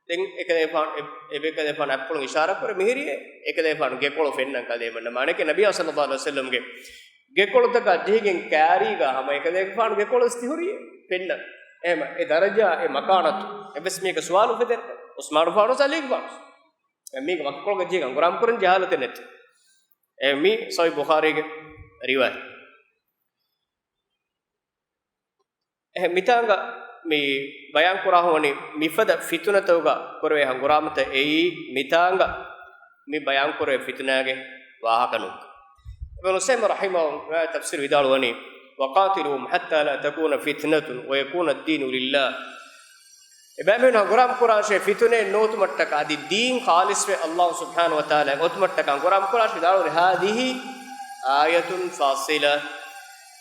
ދެން އެކަލޭގެފާނު، އެ، އެކަލޭގެފާނު އަތްޕުޅުން އިޝާރާތްކުރޭ މިހިރީ އެކަލޭގެފާނު ގެކޮޅު ފެންނަން ކަލޭމެންނަށް. މާނައަކީ ނަބިއްޔާ صلى الله عليه وسلمގެ ގެކޮޅުތަކާ ޖެހިގެން ކާރީގަ ހަމަ އެކަލޭގެފާނު ގެކޮޅު ވެސް ތިހުރީ ފެންނަން. އެހެމަ އެ ދަރަޖާ، އެ މަކާނަތު އެއްވެސް މީހަކަށް ސުވާލު އުފެދޭނެ. ޢުސްމާނުގެފާނު ވެސް ޢަލީގެފާނު ވެސް. މީގެ ވަކިކޮޅުގަ ޖެހިގެން ހަނގުރާމަ ކުރަން ޖަހާލަތެއް ނެތި. އެ މީ ޞަޙީޙު ބުޚާރީގެ ރިވާޔަތް. އެހެން މިތާނގަ މި ބަޔާން ކުރާ ހުވަނީ މިފަދަ ފިތުނަތަކުގަ ކުރެވޭ ހަނގުރާމަތައް އެއީ މިތާނގަ މި ބަޔާން ކުރެވޭ ފިތުނާގެ ވާހަކަ ނޫން. އިބްނު ޢުސައިމީން ރަޙިމަހުﷲ ތަފްސީރު ވިދާޅުވަނީ، وقاتلوهم حتى لا تكون فتنة ويكون الدين لله. އެބައިމީހުން ހަނގުރާމަ ކުރާށޭ ފިތުނައެއް ނޯތުމަށްޓަކާ އަދި ދީން ޚާލިޞްވެ ﷲ ސުބްޙާނަހޫ ވަތަޢާލާ އޮތުމަށްޓަކާ ހަނގުރާމަ ކުރާށޭ ވިދާޅުވަނީ، هذه آية فاصلة.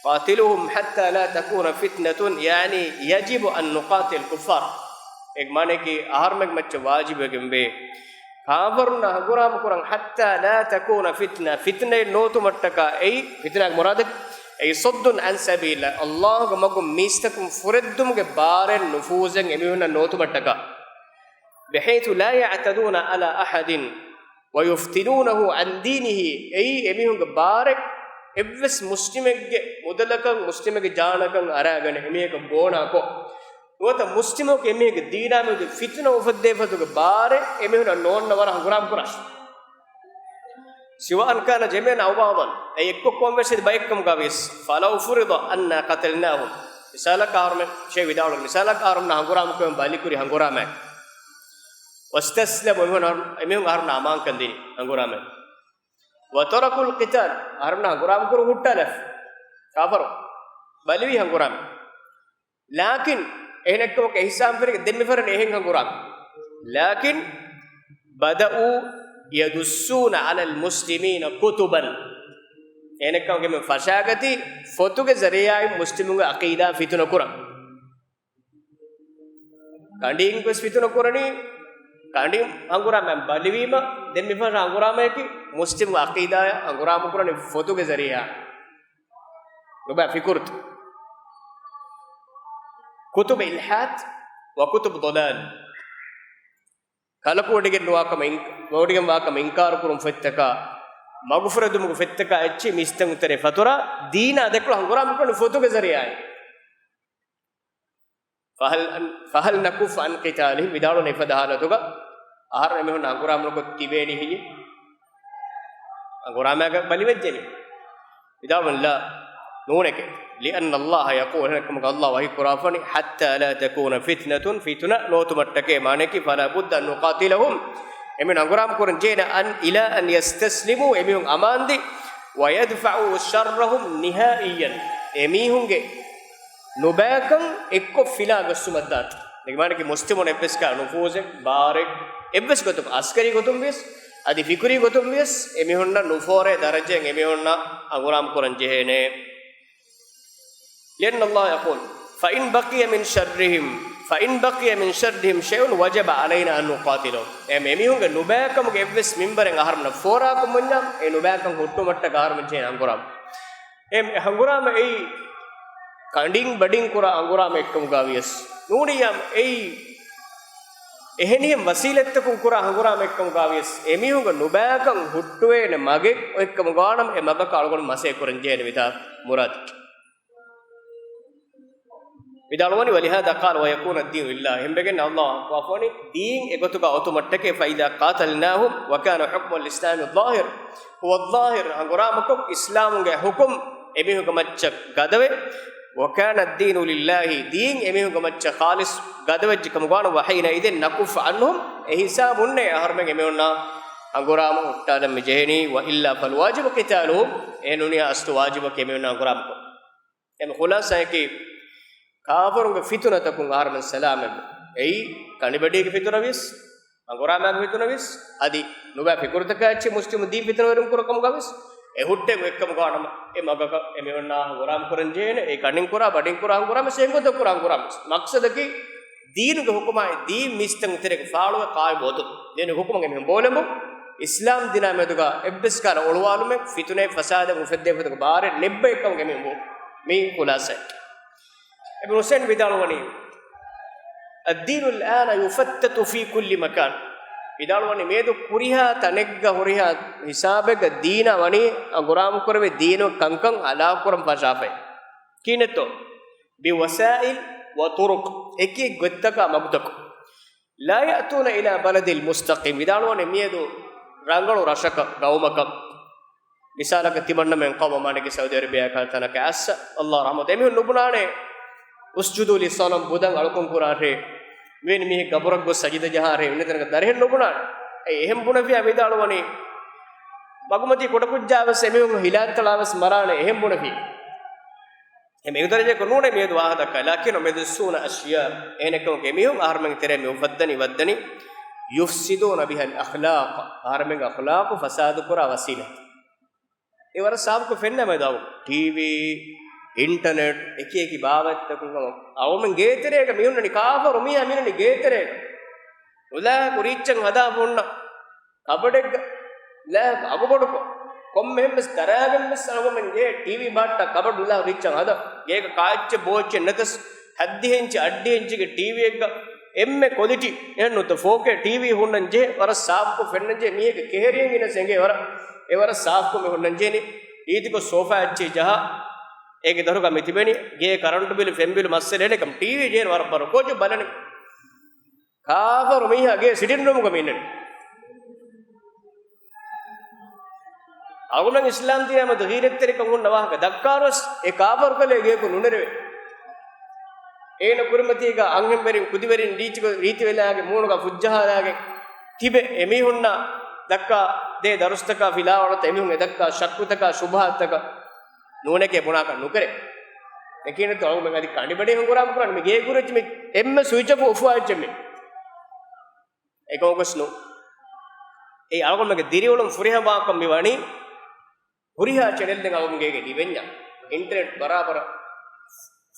قاتلوهم حتى لا تكون فتنة، يعني يجب أن نقاتل الكفار. އޭގެ މާނައަކީ އަހަރުމެންގެ މައްޗަށް ވާޖިބުވެގެންވޭ ކާފަރުންނަށް ހަނގުރާމަ ކުރަން، حتى لا تكون فتنة، ފިތުނައެއް ނޯތުމަށްޓަކާ. އެއީ ފިތުނާގެ މުރާދަކީ، أي صد عن سبيل الله، ﷲގެ މަގުން މީސްތަކުން ފުރެއްދުމުގެ ބާރެއް ނުފޫޒެއް އެމީހުންނަށް ނޯތުމަށްޓަކާ. بحيث لا يعتدون على أحد ويفتنونه عن دينه، އެއީ އެމީހުންގެ ބާރެއް އެއްވެސް މުސްލިމެއްގެ މުދަލަކަށް، މުސްލިމެއްގެ ޖާނަކަށް އަރާގަނެ އެމީހަކަށް ގޯނާކޮށް، ނުވަތަ މުސްލިމަކު އެމީހެއްގެ ދީނާ މެދު ފިތުނަ އުފައްދޭ ފަދަ ގޮތުގެ ބާރެއް އެމީހުންނަށް ނޯންނަ ވަރަށް ހަނގުރާމަ ކުރާށޭ. سواء كان جميعا أو بعضا، އެއީ އެއްކޮށް ކޮންމެސް ބައެއްކަމުގަ ވިޔަސް، فلو فرض أنا قتلناهم، މިސާލަކަށް އަހަރުމެން ޝޭޚް ވިދާޅުވި، މިސާލަކަށް އަހަރުމެންނާ ހަނގުރާމަ ކުރެވެން ބަލިކުރި ހަނގުރާމައެއް، واستسلموا، އެމީހުން އަހަރު-، އެމީހުން އަހަރުމެންނަށް އަމާންކަން ދިނީ ހަނގުރާމައެއް، وتركوا القتال، އަހަރުމެންނަށް ހަނގުރާމަ ކުރުން ހުއްޓާލާފަ، ކާފަރު ބަލިވީ ހަނގުރާމަ. لكن، އެހެނެއްކަމަކު އެހިސާބުން ފެނިގެން ދެން މި ފަހަރަށް އެހެން ހަނގުރާމަ. لكن بدأوا يدسون على المسلمين كتبا. އެހެނެއްކަމަކު މި ފަށާގަތީ ފޮތުގެ ޒަރީޢާއިން މުސްލިމުންގެ ޢަޤީދާ ފިތުނަ ކުރަން. ކަނޑިން ވެސް ފިތުނަ ކުރަނީ، ކަނޑިން ހަނގުރާމަ ބަލިވީމަ، ދެން މި ފަހަރަށް ހަނގުރާމައަކީ މުސްލިމު ޢަޤީދާއަށް ހަނގުރާމަ ކުރަނީ ފޮތުގެ ޒަރީޢާ. ނުބައި ފިކުރުތައް. كتب إلحاد وكتب ضلال. ކަލަކު ވޮޑިގެން ނުވާކަމަށް އިން-، ވޮޑިގެން ވާކަމަށް އިންކާރު ކުރުން ފޮތްތަކާ، މަގުފުރެދުމުގެ ފޮތްތަކާ އެއްޗެއް މީސްތަކުން ތެރޭ ފަތުރާ، ދީނާ ދެކޮޅަށް ހަނގުރާމަ ކުރަނީ ފޮތުގެ ޒަރީޢާއިން. فهل، فهل نكف عن قتالهم؟ ވިދާޅުވަނީ އެފަދަ ހާލަތުގަ އަހަރު އެމީހުން ހަނގުރާމަ ނުކޮށް ތިބޭނީ ހިލި؟ ހަނގުރާމައިގަ ބަލިވެއްޖެ މީ. ވިދާޅުވަނީ لا، ނޫނެކޭ. لأن الله يقول، އެކަމަކު ﷲ ވަޙީ ކުރާފަނީ، حتى لا تكون فتنة، ފިތުނަ ނޯތުމަށްޓަކޭ، މާނައަކީ، فلا بد أن نقاتلهم، އެމީހުން ހަނގުރާމަ ކުރަން ޖެހޭނެ، أن، إلى أن يستسلموا، އެމީހުން އަމާންދީ، ويدفعوا شرهم نهائيا، އެމީހުންގެ ނުބައިކަން އެއްކޮށް ފިލާ ގޮއްސުމަށްދާތީ. އޭގެ މާނައަކީ މުސްލިމުން އެއްވެސް ކާ ނުފޫޒެއް، ބާރެއް، އެއްވެސް ގޮތަކު އަސްކަރީ ގޮތުން ވިޔަސް، އަދި ފިކުރީ ގޮތުން ވިޔަސް، އެމީހުންނަށް ނުފޯރޭ ދަރަޖައިން އެމީހުންނަށް ހަނގުރާމަ ކުރަން ޖެހޭނެ. لأن الله يقول، فإن بقي من شرهم، فإن بقي من شرهم شيء وجب علينا أن نقاتلهم. އެ މީހުންގެ ނުބައިކަމުގެ އެއްވެސް މިންބަރެއް އަހަރުމެންނަށް ފޯރާކުން ބުންޏާ، އެ ނުބައިކަން ހުއްޓުމަށްޓަކާ އަހަރުމެން ޖެހޭ ހަނގުރާމަ. އެ ހަނގުރާމަ އެއީ ކަނޑިން ބަޑިން ކުރާ ހަނގުރާމަ އެއްކަމުގަ ވިޔަސް ނޫނިއްޔާ އެއީ އެހެނިހެން ވަސީލަތްތަކުން ކުރާ ހަނގުރާމައެއްކަމުގާވިޔަސް، އެމީހުންގެ ނުބައިކަން ހުއްޓުވޭނެ މަގެއް އޮތްކަމުގާ ވަނަމަ، އެ މަގަކަށް އަޅުގަނޑު މަސައްކަތް ކުރަން ޖެހޭނެ ވިދާ މުރާދަކީ. ވިދާޅުވަނީ، ولهذا قال ويكون الدين لله. އެހެންވެގެން ﷲ އަށް ވާފަވަނީ ދީން އެގޮތުގަ އޮތުމަށްޓަކައި، فإذا قاتلناهم وكان حكم الإسلام الظاهر هو الظاهر، ހަނގުރާމަކޮށް އިސްލާމުގެ ޙުކުމް އެމީހުންގެ މައްޗަށް ގަދަވެ، وكان الدين لله، ދީން އެމީހުންގެ މައްޗަށް ޚާލިޞް ގަދަވެއްޖެ ކަމުގާ ވަނަމަ، وحينئذ نكف عنهم، އެހިސާބުންނޭ އަހަރުމެން އެމީހުންނާ ހަނގުރާމަ ހުއްޓާލަން މި ޖެހެނީ، وإلا فالواجب قتالهم، އެހެންނޫނީ އަސްލު ވާޖިބަކީ އެމީހުންނާ ހަނގުރާމަކުރުން. އެމެ ޚުލާޞާއަކީ، ކާފަރުންގެ ފިތުނަތަކުން އަހަރުމެން ސަލާމަތްވެ. އެއީ، ކަނޑިބަޑީގެ ފިތުނަވިޔަސް، ހަނގުރާމާގެ ފިތުނަވިޔަސް، އަދި ނުބައި ފިކުރުތަކާ އެއްޗެއް މުސްލިމު ދީން ފިތުނަވެރިން ކުރަ ކަމުގަވެސް، އެ ހުއްޓެއް އޮތްކަމުގާ ވަނަމަ، އެ މަގަކަށް އެމީހުންނާ ހަނގުރާމަ ކުރަން ޖެހޭނެ، އެ ކަނޑިން ކުރާ، ބަޑިން ކުރާ ހަނގުރާމަ، ސެންގޮތަށް ކުރާ ހަނގުރާމަ. މަޤްޞަދަކީ، ދީނުގެ ޙުކުމާއި، ދީން މީސްތަކުން ތެރޭގަ ފާޅުވެ ޤާއިމް އޮތުން. ދީނުގެ ޙުކުމަށް އެމީހުން ބޯލެމުން، އިސްލާމް ދީނާ މެދުގަ އެއްވެސް ކަހަލަ އޮޅުވާލުމެއް، ފިތުނައެއް ފަސާދައެއް އުފެއްދޭ ފަދަ ބާރެއް ނެއްބައިކަމުގެ އެމީހުން ބޯ. މީ ޚުލާޞާއަކީ. އިބްނު ޙުސައިން ވިދާޅުވަނީ، الدين الآن يفتت في كل مكان. ވިދާޅުވަނީ މިއަދު ހުރިހާ ތަނެއްގަ، ހުރިހާ ހިސާބެއްގަ ދީނާ ވަނީ ހަނގުރާމަ ކުރެވޭ، ދީނު ކަންކަން ހަލާކު ކުރަން ފަށާފައި. ކިހިނެއްތޯ؟ بوسائل وطرق، އެކި ގޮތްތަކާ މަގުތަކުން. لا يأتون إلى بلد المستقيم. ވިދާޅުވަނީ މިއަދު ރަނގަޅު ރަށަކަށް، ގައުމަކަށް، މިސާލަކަށް ތިމަންނަމެން ޤައުމަށް މާނައިގެ ސައުދީ އަރަބިއާ ކަހަލަ ތަނަކަށް އައްސަ، ﷲ ރަޙްމަތު، އެމީހުން ނުބުނާނެ، اسجدوا للصنم، ބުދަން އަޅުކަން ކުރާށޭ، ވެނި މީހެއް ގަބުރަށް ގޮސް ސަޖިދަ ޖަހާށޭ، އިންނަ ތަނަކަށް ދަރިހެން ނުބުނާނެ. އެ އެހެން ބުނެފިޔާ ވިދާޅުވަނީ، މަގުމަތީ ކުޑަކުއްޖާވެސް އެމީހުން ހިލާތްތަޅާވެސް މަރާނެ، އެހެން ބުނެފި. އެމެ އެގޮތަށް ކުރެވޭ ނޫނޭ މިއަދު ވާހަކަ ދައްކާ، لكن يحدثون أشياء، އެހެނެއްކަމަކު އެމީހުން އަހަރުމެންގެ ތެރޭ މި އުފައްދަނީ ވައްދަނީ، يفسدون بها الأخلاق، އަހަރުމެންގެ އަޚްލާޤު ފަސާދަ ކުރާ ވަސީލަތް. އެ ވަރަށް ސާފުކޮށް ފެންނަ މެދު އަޅު. ޓީވީ، އިންޓަނެޓް، އެކި އެކި ބާވަތްތަކުން އަޅުމެން ގޭތެރޭގަ މިހުންނަނީ، ކާފަރު މީހާ މިހުންނަނީ ގޭތެރޭގަ. އުލާހަކު ރީއްޗަށް ހަދާފަ ހުންނަ ކަބަޑެއްގަ، އުލާހަކު އަގުބޮޑުކޮށް، ކޮންމެހެން ވެސް ދަރާގެން ވެސް އަޅުގަނޑުމެން ޖެހޭ ޓީވީ ބާއްޓާ ކަބަޑު އުލާހަކު ރީއްޗަށް ހަދާ. ގޭގަ ކާއެއްޗެއް ބޯއެއްޗެއް ނެތަސް، ހައްދިހެއް އިންޗި އައްޑިހެއް އިންޗިގެ ޓީވީއެއްގަ އެންމެ ކޮލިޓީ، އެހެން ނުތަ ފޯކޭ ޓީވީ ހުންނަން ޖެހޭ، ވަރަށް ސާފުކޮށް ފެންނަން ޖެހޭ، މީހެއްގެ ކެހެރިއެއް ގިނަސް އެނގޭ ވަރަށް، އެ ވަރަށް ސާފުކޮށް މި ހުންނަން ޖެހެނީ. ރީތިކޮށް ސޯފާ އެއްޗެއް ޖަހާ، އޭގެ ދަށުގަ މި ތިބެނީ، ގޭ ކަރަންޓު ބިލު، ފެން ބިލު މައްސަލަ އެނެކަމް ޓީވީ ޖެހޭނެ ވަރަށް ބަރު ކޯޗު ބަލަނީ. ކާފަރު މީހާ ގޭ ސިޓިން ރޫމުގަ މި އިންނަނީ. އަޅުގަނޑު އިސްލާމް ދީނާ މެދު ޣީރަތްތެރިކަން ހުންނަ ވާހަކަ ދައްކާރުވެސް އެ ކާފަރު ކަލޭ ގެޔަކު ނުނެރެވޭ. އޭނަ ކުރިމަތީގަ އަންހެންވެރިން ކުދިވެރިން ރީތިކޮ-، ރީތިވެލާގެ މޫނުގަ ފުއްޖަހާލާގެން ތިބެ އެމީހުންނަށް ދައްކާ ދޭ ދަރުސްތަކާ ފިލާވަޅުތައް އެމީހުން އެ ދައްކާ ޝައްކުތަކާ ޝުބުހާތަކަށް ނޫނެކޭ ބުނާކަށް ނުކެރޭ. އެކީނަތު އަޅުގަނޑުމެން އަދި ކަނޑިބަޑި ހަނގުރާމަ ކުރާނީ މި ގޭ ކުރިއަށް މި އެންމެ ސުއިޗް އޮފް އޮފުވާ އެއްޗެއް މި. އެކަމަކުވެސް ނޫން. އެއީ އަޅުގަނޑުމެންގެ ދިރިއުޅުން ފުރިހަމަވާކަން މި ވަނީ ހުރިހާ ޗެނެލްއެއް އަޅުގަނޑުމެން ގޭގަ ލިބެންޏާ، އިންޓަރނެޓް ބަރާބަރަށް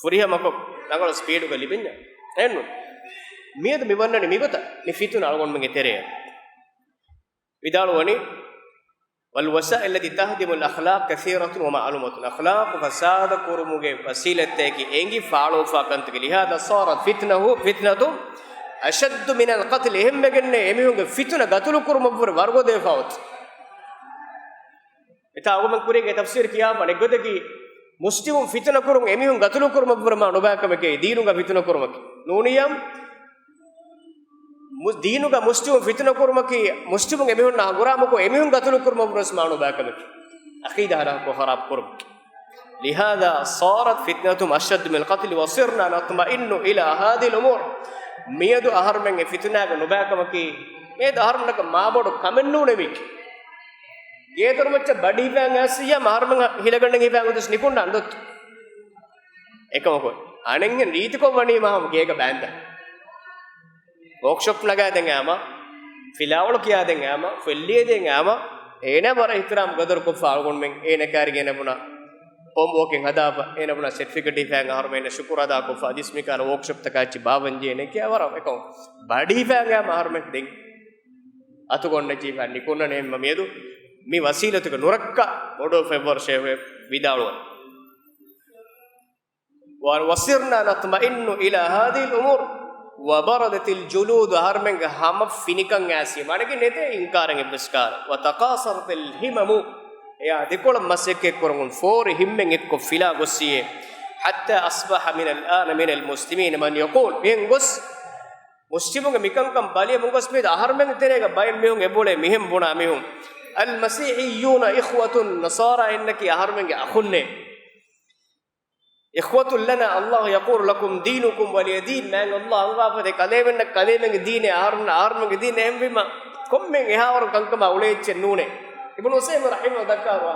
ފުރިހަމަކޮށް ރަނގަޅު ސްޕީޑުގަ ލިބެންޏާ. އެހެންނު. މިއަދު މި ވަންނަނީ މިގޮތަށް މި ފިތުނަ އަޅުގަނޑުމެންގެ ތެރެއަށް. ވިދާޅުވަނީ، والوسائل التي تهدم الأخلاق كثيرة ومعلومة. އަޚްލާޤު ފަސާދަ ކުރުމުގެ ވަސީލަތްތަކެއް އެނގި ފާޅުވެފާ ކަންތަކެއް. لهذا صارت فتنة، فتنة أشد من القتل. އެހެންވެގެންނޭ އެމީހުންގެ ފިތުނަ ގަތުލު ކުރުމަށްވުރެ ވަރުގަދަވެފާ އޮތީ. އެތާ އަޅުގަނޑުމެން ކުރީގެ ތަފްސީރު ކިޔާފަ ނެތް ގޮތަކީ، މުސްލިމުން ފިތުނަ ކުރުން އެމީހުން ގަތުލު ކުރުމަށްވުރެ މާ ނުބައިކަމެކޭ، ދީނުގަ ފިތުނަ ކުރުމަކީ. ނޫނިއްޔާ މު-، ދީނުގަ މުސްލިމުން ފިތުނަ ކުރުމަކީ، މުސްލިމުން އެމީހުންނާ ހަނގުރާމަކޮށް އެމީހުން ގަތުލު ކުރުމަށްވުރެ މާ ނުބައިކަމެކޭ. ޢަޤީދާ ހަލާކުކޮށް ޚަރާބު ކުރުމަކީ. لهذا صارت فتنتهم أشد من القتل وصرنا نطمئن إلى هذه الأمور. މިއަދު އަހަރުމެން އެ ފިތުނާގަ ނުބައިކަމަކީ، މިއަދު އަހަރުމެންނަކަށް މާބޮޑު ކަމެއް ނޫނެވި. ގޭތެރެ މައްޗަށް ބަޑި ހިފާން އައިސް ހިޔާ އަހަރުމެން ހިލަގަނޑެއް ހިފާން ގޮތަސް ނިކުންނާން ދޮއްތު. އެކަމަކު، އަނެއްހެން ރީތިކޮށް ވަނީ މާ ހަމަ ގޭގަ ބާންދާ. ވޯކްޝޮޕް ނަގާދޭން އާމަ، ފިލާވަޅު ކިޔާދޭން އާމަ، ފޮތްލިޔެދޭން އާމަ، އޭނާ ވަރަށް އިޙްތިރާމް ގަދަރު ކޮށްފަ އަޅުގަނޑުމެން އޭނަ ކާރިގެ އޭނަ ބުނާ ހޯމްވޯކެއް ހަދާފަ، އޭނަ ބުނާ ސެޓްފިކެޓް ހިފާން އަހަރުމެން ޝުކުރު އަދާ ކޮށްފަ، އަދިސް މިކާރަ ވޯކްޝޮޕްތަކާ އެއްޗި ބާވަންޖެހޭނެ ކިޔާ ވަރަށް އެކަމަކު ބަޑި ހިފާން އާމަ އަހަރުމެން ދެން އަތުގަ އޮންނަ ޖީފާ ނިކުންނަނީ މިއަދު މި ވަސީލަތުގެ ނުރައްކާ ބޮޑު ފެއްވަރު ޝޭޚު ވިދާޅުވަން. وصرنا نطمئن إلى هذه الأمور. وبردت الجلود، އަހަރުމެންގެ ހަމަ ފިނިކަން އައިސް، މަޑެގެން ނެތޭ އިންކާރެއް އެއްވެސް ކާރަށް. وتقاصرت الهمم، އެޔާ ދެކޮޅަށް މަސައްކަތް ކުރަމުން ފޯރި ހިތްމެއް އެއްކޮށް ފިލާ ގޮއްސިއޭ. حتى أصبح من الآن من المسلمين من يقول، މިހެން ގޮސް މުސްލިމުންގެ މިކަންކަން ބަލިޔަމުން ގޮސް މިއަދު އަހަރުމެންގެ ތެރޭގަ ބައެއް މީހުން އެބުޅޭ މިހެން ބުނާ މީހުން، المسيحيون إخوة، ނަޞާރާ އިންނަކީ އަހަރުމެންގެ އަޚުންނޭ. إخوة لنا، الله يقول لكم دينكم ولي دين. މާތް ﷲ އަންގާފަދަ ކަލޭމެންނަށް ކަލޭމެންގެ ދީނޭ، އަހަރުންނަށް އަހަރުމެންގެ ދީނޭ. އެހެންވީމަ ކޮންމެ އެހާވަރު ކަންކަމާ އުޅޭ އެއްޗެއް ނޫނޭ. އިބްނު ޢުސައިމީން ރަޙިމަހު ދައްކާ ވާ،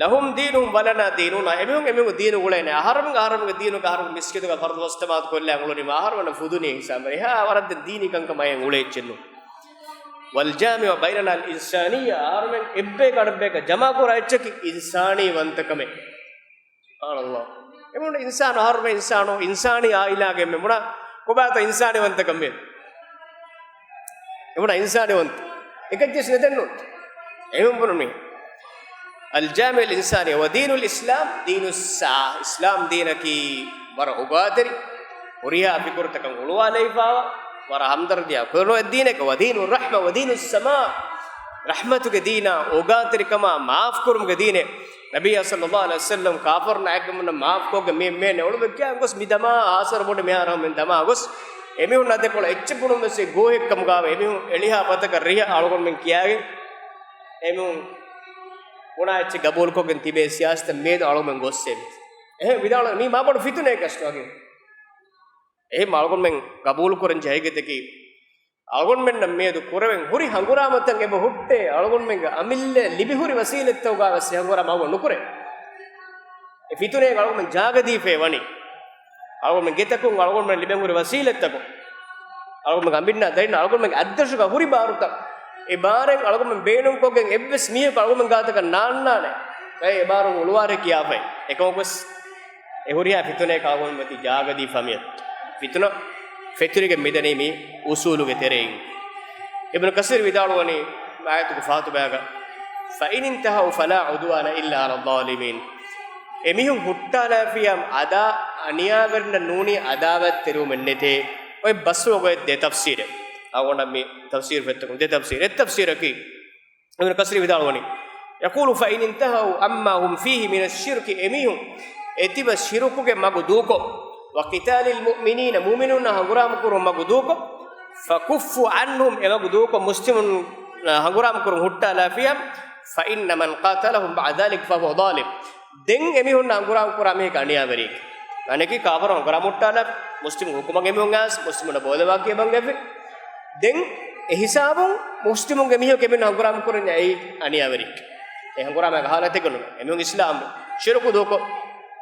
لهم دينهم ولنا ديننا. އެމީހުން އެމީހުން ދީނު އުޅޭނެ. އަހަރުމެން އަހަރުމެންގެ ދީނުގަ އަހަރުމެން މިސްކިތުގަ ފަރުޟު ފަސް ޖަމާޢަތު ކޮށްލާ އުޅުނީމަ އަހަރުމެންނަށް ފުދުނީ ހިސާބަށް. އެހާ ވަރަށް ދީނީ ކަންކަމާ އެއް އުޅޭ އެއްޗެއް ނޫން. والجامع بيننا الإنسانية، އަހަރުމެން އެއްބަޔަކަށް އަނެއްބަޔަކަށް ޖަމާކުރާ އެއްޗަކީ އިންސާނީ ވަންތަކަމެއް. ސުބްޙާނަﷲ. އެމީހުން އިންސާނު، އަހަރުމެން އިންސާނު، އިންސާނީ ޢާއިލާގެ އެންމެ ބުނާ ކޮބާތޯ އިންސާނީ ވަންތަކަމެއް. އެބުނާ އިންސާނީ ވަންތަ. އެކައްޗެއް ނެތެއްނު. އެހެން ބުނުނީ. الجامع الإنساني ودين الإسلام دين السعة. އިސްލާމް ދީނަކީ ވަރަށް އޮގާތެރި، ހުރިހާ ފިކުރުތަކަށް ހުޅުވާލައިފާވާ، ވަރަށް ހަމްދަރްދީއާ ކުރެވުނު އެއް ދީނެއް. ودين الرحمة ودين السماح، ރަޙްމަތުގެ ދީނާ، އޮގާތެރިކަމާ، މާފްކުރުމުގެ ދީނެއް. ނަބިއްޔާ ޞައްލަﷲު ޢަލައިހި ވަސައްލަމް ކާފަރުންނާ އެކަމުން މާފްކޮށްގެން މި މޭން އޮޅުވެއްގެ ގޮސް މި ދަމާ އާސަރު ބޮޑެ މިހާރު މި ދަމާ ގޮސް އެމީހުންނާ ދެކޮޅަށް އެއްޗެއް ބުނުން ވެސް ގޯހެއް ކަމުގާވެ އެމީހުން އެޅިހާ ބަތަކަށް ރިހަ އަޅުގަނޑުމެން ކިޔާގެން އެމީހުން ބުނާ އެއްޗެއް ގަބޫލުކޮށްގެން ތިބޭ ސިޔާސަތަށް މިއަދު އަޅުގަނޑުމެން ގޮއްސޭ. އެހެން ވިދާޅު މީ މާބޮޑު ފިތުނައެއް ކަސްޓު އަގެ. އެހެން އަޅުގަނޑުމެން ގަބޫލުކުރަން ޖެހޭ ހަގީގަތަކީ އަޅުގަނޑުމެންނަށް މިއަދު ކުރެވެން ހުރި ހަނގުރާމަތައް އެބަ ހުއްޓޭ، އަޅުގަނޑުމެންގެ އަމިއްލަ ލިބިހުރި ވަސީލަތްތަކުގަ ވެސް އެ ހަނގުރާމަ އަޅުގަނޑު ނުކުރޭ. އެ ފިތުނައިގަ އަޅުގަނޑުމެން ޖާގަދީފައި ވަނީ. އަޅުގަނޑުމެން ގެތަކުން އަޅުގަނޑުމެން ލިބެން ހުރި ވަސީލަތްތަކުން އަޅުގަނޑުމެން އަނބިންނާ ދަރިން އަޅުގަނޑުމެންގެ އަތްދަށުގަ ހުރި ބާރުތައް އެ ބާރެއް އަޅުގަނޑުމެން ބޭނުންކޮށްގެން އެއްވެސް މީހަކު އަޅުގަނޑުމެން ގާތަކަށް ނާންނާނެ. އެ ބާރު އުޅުވާރޭ ކިޔާފައި. އެކަމަކުވެސް އެ ހުރިހާ ފިތުނައެއް އަޅުގަނޑުމެން ވަތީ ޖާގަދީފަ މިއަދު. ފިތުނަ ފެތުރިގެން މިދަނީ މި އުސޫލުގެ ތެރެއިން. އިބްނު ކަސީރު ވިދާޅުވަނީ އާޔަތުގެ ފާތުބަޔާގަ، فإن انتهوا فلا عدوان إلا على الظالمين. އެމީހުން ހުއްޓާލާފިޔާ އަދާ އަނިޔާވެރިންނަށް ނޫނީ އަދާވަތްތެރިވުމެއް ނެތޭ. އޮތް ބަސްފުޅުގަ އޮތް ދެ ތަފްސީރެއް. އަޅުގަނޑަށް މި ތަފްސީރު ފެއްޓަކުން ދެ ތަފްސީރެއް. އެއް ތަފްސީރަކީ އިބްނު ކަސީރު ވިދާޅުވަނީ، يقول فإن انتهوا عما هم فيه من الشرك، އެމީހުން އެތިބަ ޝިރުކުގެ މަގު ދޫކޮށް، وقتال المؤمنين، މުއުމިނުންނާ ހަނގުރާމަ ކުރުމުގެ މަގު ދޫކޮށް، فكفوا عنهم، އެ މަގު ދޫކޮށް، މުސްލިމުން ހަނގުރާމަ ކުރުން ހުއްޓާލާފިޔާ، فإن من قاتلهم بعد ذلك فهو ظالم. ދެން އެމީހުންނާ ހަނގުރާމަ ކުރާ މީހަކީ އަނިޔާވެރިއެކޭ. އަނެކީ ކާފަރުން ހަނގުރާމަ ހުއްޓާލާފި، މުސްލިމު ހުކުމަށް އެމީހުން އައިސް، މުސްލިމުންނަށް ބޯލަވާ ކިޔަމަން އެފި. ދެން އެ ހިސާބުން މުސްލިމުންގެ މީހަކު އެމީހުން ހަނގުރާމަ ކުރަންޏާ އެއީ އަނިޔާވެރިއެކޭ. އެ ހަނގުރާމައިގެ ހާލަތެއްގަ ނޫން. އެމީހުން އިސްލާމު، ޝިރުކު ދޫކޮށް،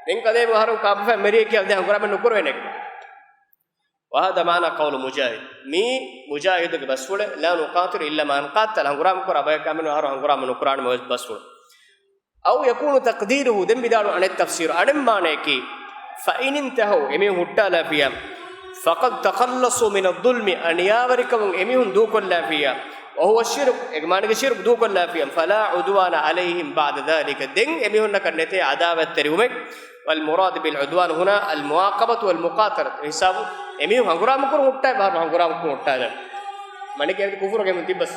ދެން ކަލޭމެން އަހަރުން ކާފަ މެރިޔޭ ކިޔާ ދެން ހަނގުރާމަ ނުކުރޭނެ. وهذا معنى قول مجاهد. މީ މުޖާހިދުގެ ބަސްފުޅެއް، لا نقاتل إلا من قاتل، ހަނގުރާމަ ކުރާ ބަޔަކާ މެނު އަހަރު ހަނގުރާމަ ނުކުރާނެ މި ބަސްފުޅު. أو يكون تقديره، ދެން ވިދާޅު އަނެއް ތަފްސީރު، އަނެއް މާނަޔަކީ، فإن انتهوا، އެމީހުން ހުއްޓާލާފިޔާ، فقد تخلصوا من الظلم، އަނިޔާވެރިކަމުން އެމީހުން ދޫކޮށްލާފިޔާ، وهو الشرك، އެ މާނަގެ ޝިރުކު ދޫކޮށްލާފިޔާ، فلا عدوان عليهم بعد ذلك، ދެން އެމީހުންނަކަށް ނެތޭ އަދާވަތްތެރިވުމެއް. والمراد بالعدوان هنا المعاقبة والمقاتلة. ހިސާބު އެމީހުން ހަނގުރާމަ ކުރުން ހުއްޓާ، ބަހަރު ހަނގުރާމަ ކުރުން ހުއްޓާލާ. މަނިކޭ ކުފުރުގެ މުދި ބަސް.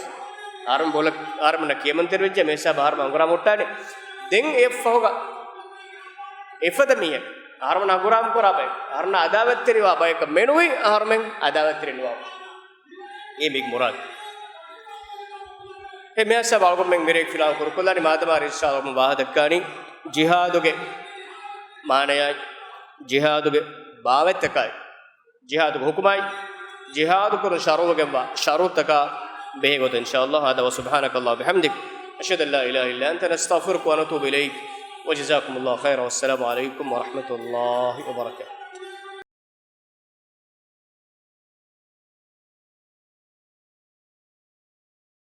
އަހަރުމެން ބޮލަ، އަހަރުމެންނަށް ކިޔަމަންތެރިވެއްޖެ މޭސާ ބަހަރު ހަނގުރާމަ ހުއްޓާނެ. ދެން އެއަށްފަހުގަ އެފަދަ މީހެއް އަހަރުމެން ހަނގުރާމަ ކުރާ ބައެއް، އަހަރުމެން އަދާވަތްތެރިވާ ބަޔަކަށް މެނުވީ އަހަރުމެން އަދާވަތްތެރި ނުވާ. އެ މީގެ މުރާދު. އެ މޭސާ އަޅުގަނޑުމެން މިރޭ ފިލާވަ ކުރުކޮށްލާނީ މާދަމާ ރިއްސާލުމު ވާހަ ދައްކާނީ ޖިހާދުގެ މާނަޔާއި، ޖިހާދުގެ ބާވަތްތަކާއި، ޖިހާދުގެ ހުކުމާއި، ޖިހާދު ކުރުން ޝަރުޢުވެގެންވާ ޝަރުޠުތަކާ ބެހޭ ގޮތުން އިންޝާﷲ. هذا وسبحانك اللهم وبحمدك، أشهد أن لا إله إلا أنت، نستغفرك ونتوب إليك، وجزاكم الله خيرا، والسلام عليكم ورحمة الله وبركاته.